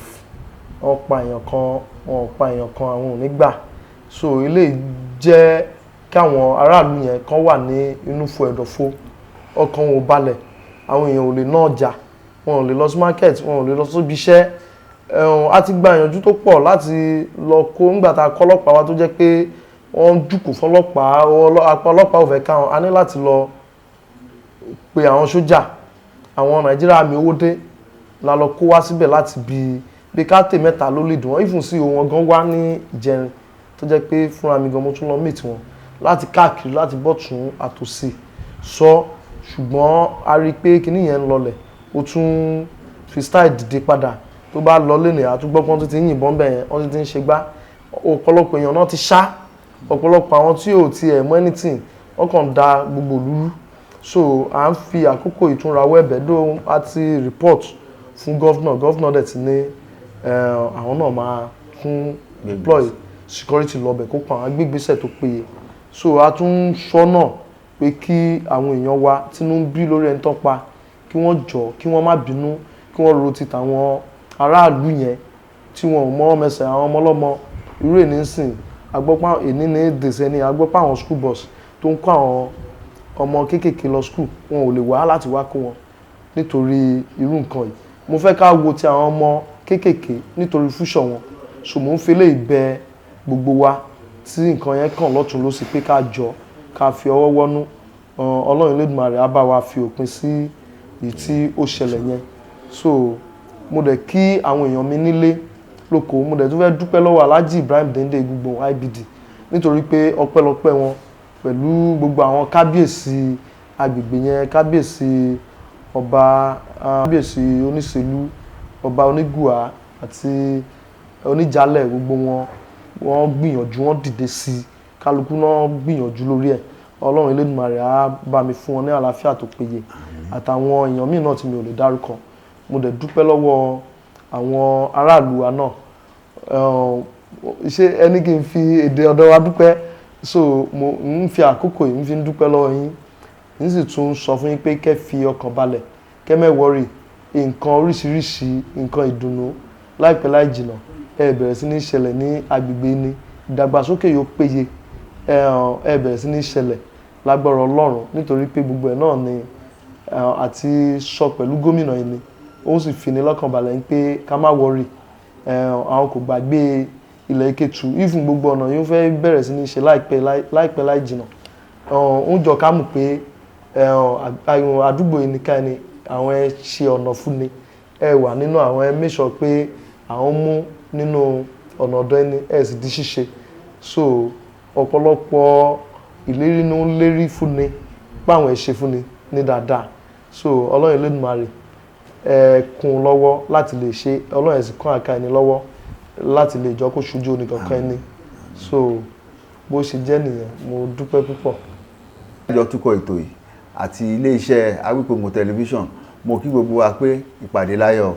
wọ́n pa èèyàn kan, wọ́n ò pa èèyàn kan, àwọn ò ní gbà. So eléyìí jẹ́ kí àwọn aráàlú yẹn kan wà ní inú fo ẹ̀dọ̀fo, ọkàn wọn ò balẹ̀, àwọn èèyàn ò lè ná ọjà, wọn ò lè lọ sí market, wọn ò lè lọ síbi iṣẹ́. A ti gba ìyànjú tó pọ̀ láti lọ kó ńgbà tá a kọ́ ọlọ́pàá wa, tó jẹ́ pé wọ́n ń jùkù fọlọ́pàá, apá ọlọ́pàá ò fẹ́ káwọn. A ní láti lọ pe àwọn sójà, àwọn Nàìjíríà àmì owó dé la lọ kó wá síbẹ̀ láti bí káàtè mẹ́ta ló lè dùn wọ́n ìfún sí wọn gan wá ní ìjẹrin, tó jẹ́ pé fúnra mi gan mo tún lọ meet wọn láti káàkiri láti bọ́tún àtòsí sọ. Ṣùgbọ́n a rí i pé kinní yẹn ń lọlẹ̀, ó tún fi style dìde padà. Tó bá lọ lẹ́nìí, àtúgbọ́ pọ́n tó ti ń yìnbọn bẹ̀ yẹn, wọ́n ti ń ṣe gbá. Ọ̀pọ̀lọpọ̀ èèyàn náà ti ṣá, ọ̀pọ̀lọpọ̀ àwọn tí ò tiẹ̀ mọ̀ anything, wọ́n kàn da gbogbo ìlú rú. So à ń fi àkókò ìtúnrawọ́ ẹ̀bẹ̀ dó a ti report fún governor. Governor dẹ̀ ti ní àwọn náà máa tún deploy security lọ́bẹ̀ kó pa àwọn agbègbèsẹ̀ tó péye. So a tún ń sọ náà pé kí àwọn èèyàn wa tínú ń bí lórí ẹni tó pa, kí wọ́n jọ, kí wọ́n má bínú, kí wọ́n ro ti tàwọn aráàlú yẹn tí wọn ò mọ́ mẹsẹ̀, àwọn ọmọ ọlọ́mọ. Irú èní ń sìn agbọ́pá èní ní dèsẹ́ ní agbọ́pá àwọn school bus tó ń kó àwọn ọmọ kéékèèké lọ school, wọn ò lè wá láti wá kó wọn nítorí irú nǹkan yìí. Mo fẹ́ ká wo ti àwọn ọmọ kéékèèké nítorí future wọn. So mo ń fi eléyìí bẹ̀ gbogbo wa tí nǹkan yẹn kàn lọ́tún lósì pé ká jọ ká fi ọwọ́ wọ́nú. Ọlọ́run Elédùmarè á bá wa fi òpin sí èyí tí ó ṣẹlẹ̀ yẹn. So mo dẹ̀ kí àwọn èèyàn mi nílé lóko. Mo dẹ̀ tún fẹ́ dúpẹ́ lọ́wọ́ Alhaji Ibrahim Dende Egúngbọ̀n IBD, nítorí pé ọpẹ́lọpẹ́ wọn pẹ̀lú gbogbo àwọn kábíyèsí agbègbè yẹn, kábíyèsí ọba, kábíyèsí oníṣèlú, ọba onígùá àti oníjàlẹ̀, gbogbo wọn, wọ́n gbìyànjú, wọ́n dìde sí i, kálukú náà gbìyànjú lórí ẹ̀. Ọlọ́run Elédùmarè á bá mi fún wọn ní àlàáfíà tó péye, àtàwọn èèyàn míì náà tí mi ò lè dárúkọ. Mo dẹ̀ dúpẹ́ lọ́wọ́ àwọn aráàlú wa náà. Ṣé ẹni kí n fi èdè ọ̀dọ̀ wa dúpẹ́? So mo ń fi àkókò yìí ń fi dúpẹ́ lọ́wọ́ yín, n sì tún sọ fún yín pé kẹ́ fi ọkàn balẹ̀, kẹ́ má worry. Nǹkan oríṣiríṣi, nǹkan ìdùnnú, láìpẹ́ láì jìnà, ẹ bẹ̀rẹ̀ sí ní ṣẹlẹ̀ ní agbègbè ní ìdàgbàsókè yóò péye, ẹ bẹ̀rẹ̀ sí ní ṣẹlẹ̀ lágbára Ọlọ́run, nítorí pé gbogbo ẹ̀ náà ni àti sọ pẹ̀lú gómìnà yìí ni ó sì fi ní lọ́kàn balẹ̀ pé ká má worry, àwọn kò gbàgbé ilẹ̀ Ìkẹtù. Even gbogbo ọ̀nà yóò fẹ́ bẹ̀rẹ̀ sí ní ṣe láìpẹ́ láìpẹ́ láì jìnà. Ó ń jọ ká mọ̀ pé àdúgbò yìí nìkan ni àwọn ẹ ṣe ọ̀nà fún ni, ẹ wà nínú àwọn ẹ make sure pé àwọn mú nínú ọ̀nà ọ̀dọ́ ẹni ẹ sì di ṣíṣe. So ọ̀pọ̀lọpọ̀ ìlérí ló ń lérí fún ni báwọn ẹ ṣe fún ni ní dáadáa. So Ọlọ́run Elédùmarè ẹ kún un lọ́wọ́ láti lè ṣe, Ọlọ́run ẹ̀ sì kún àká ẹni lọ́wọ́ láti lè jọ kó ṣojú oníkankan ẹni. So bó ṣe jẹ́ nìyẹn, mo dúpẹ́ púpọ̀. Àjọ túkọ̀ ètò yìí àti iléeṣẹ́ Awíkonko Tẹlifíṣàn, mo kí gbogbo wa pé ìpàdé láyọ̀.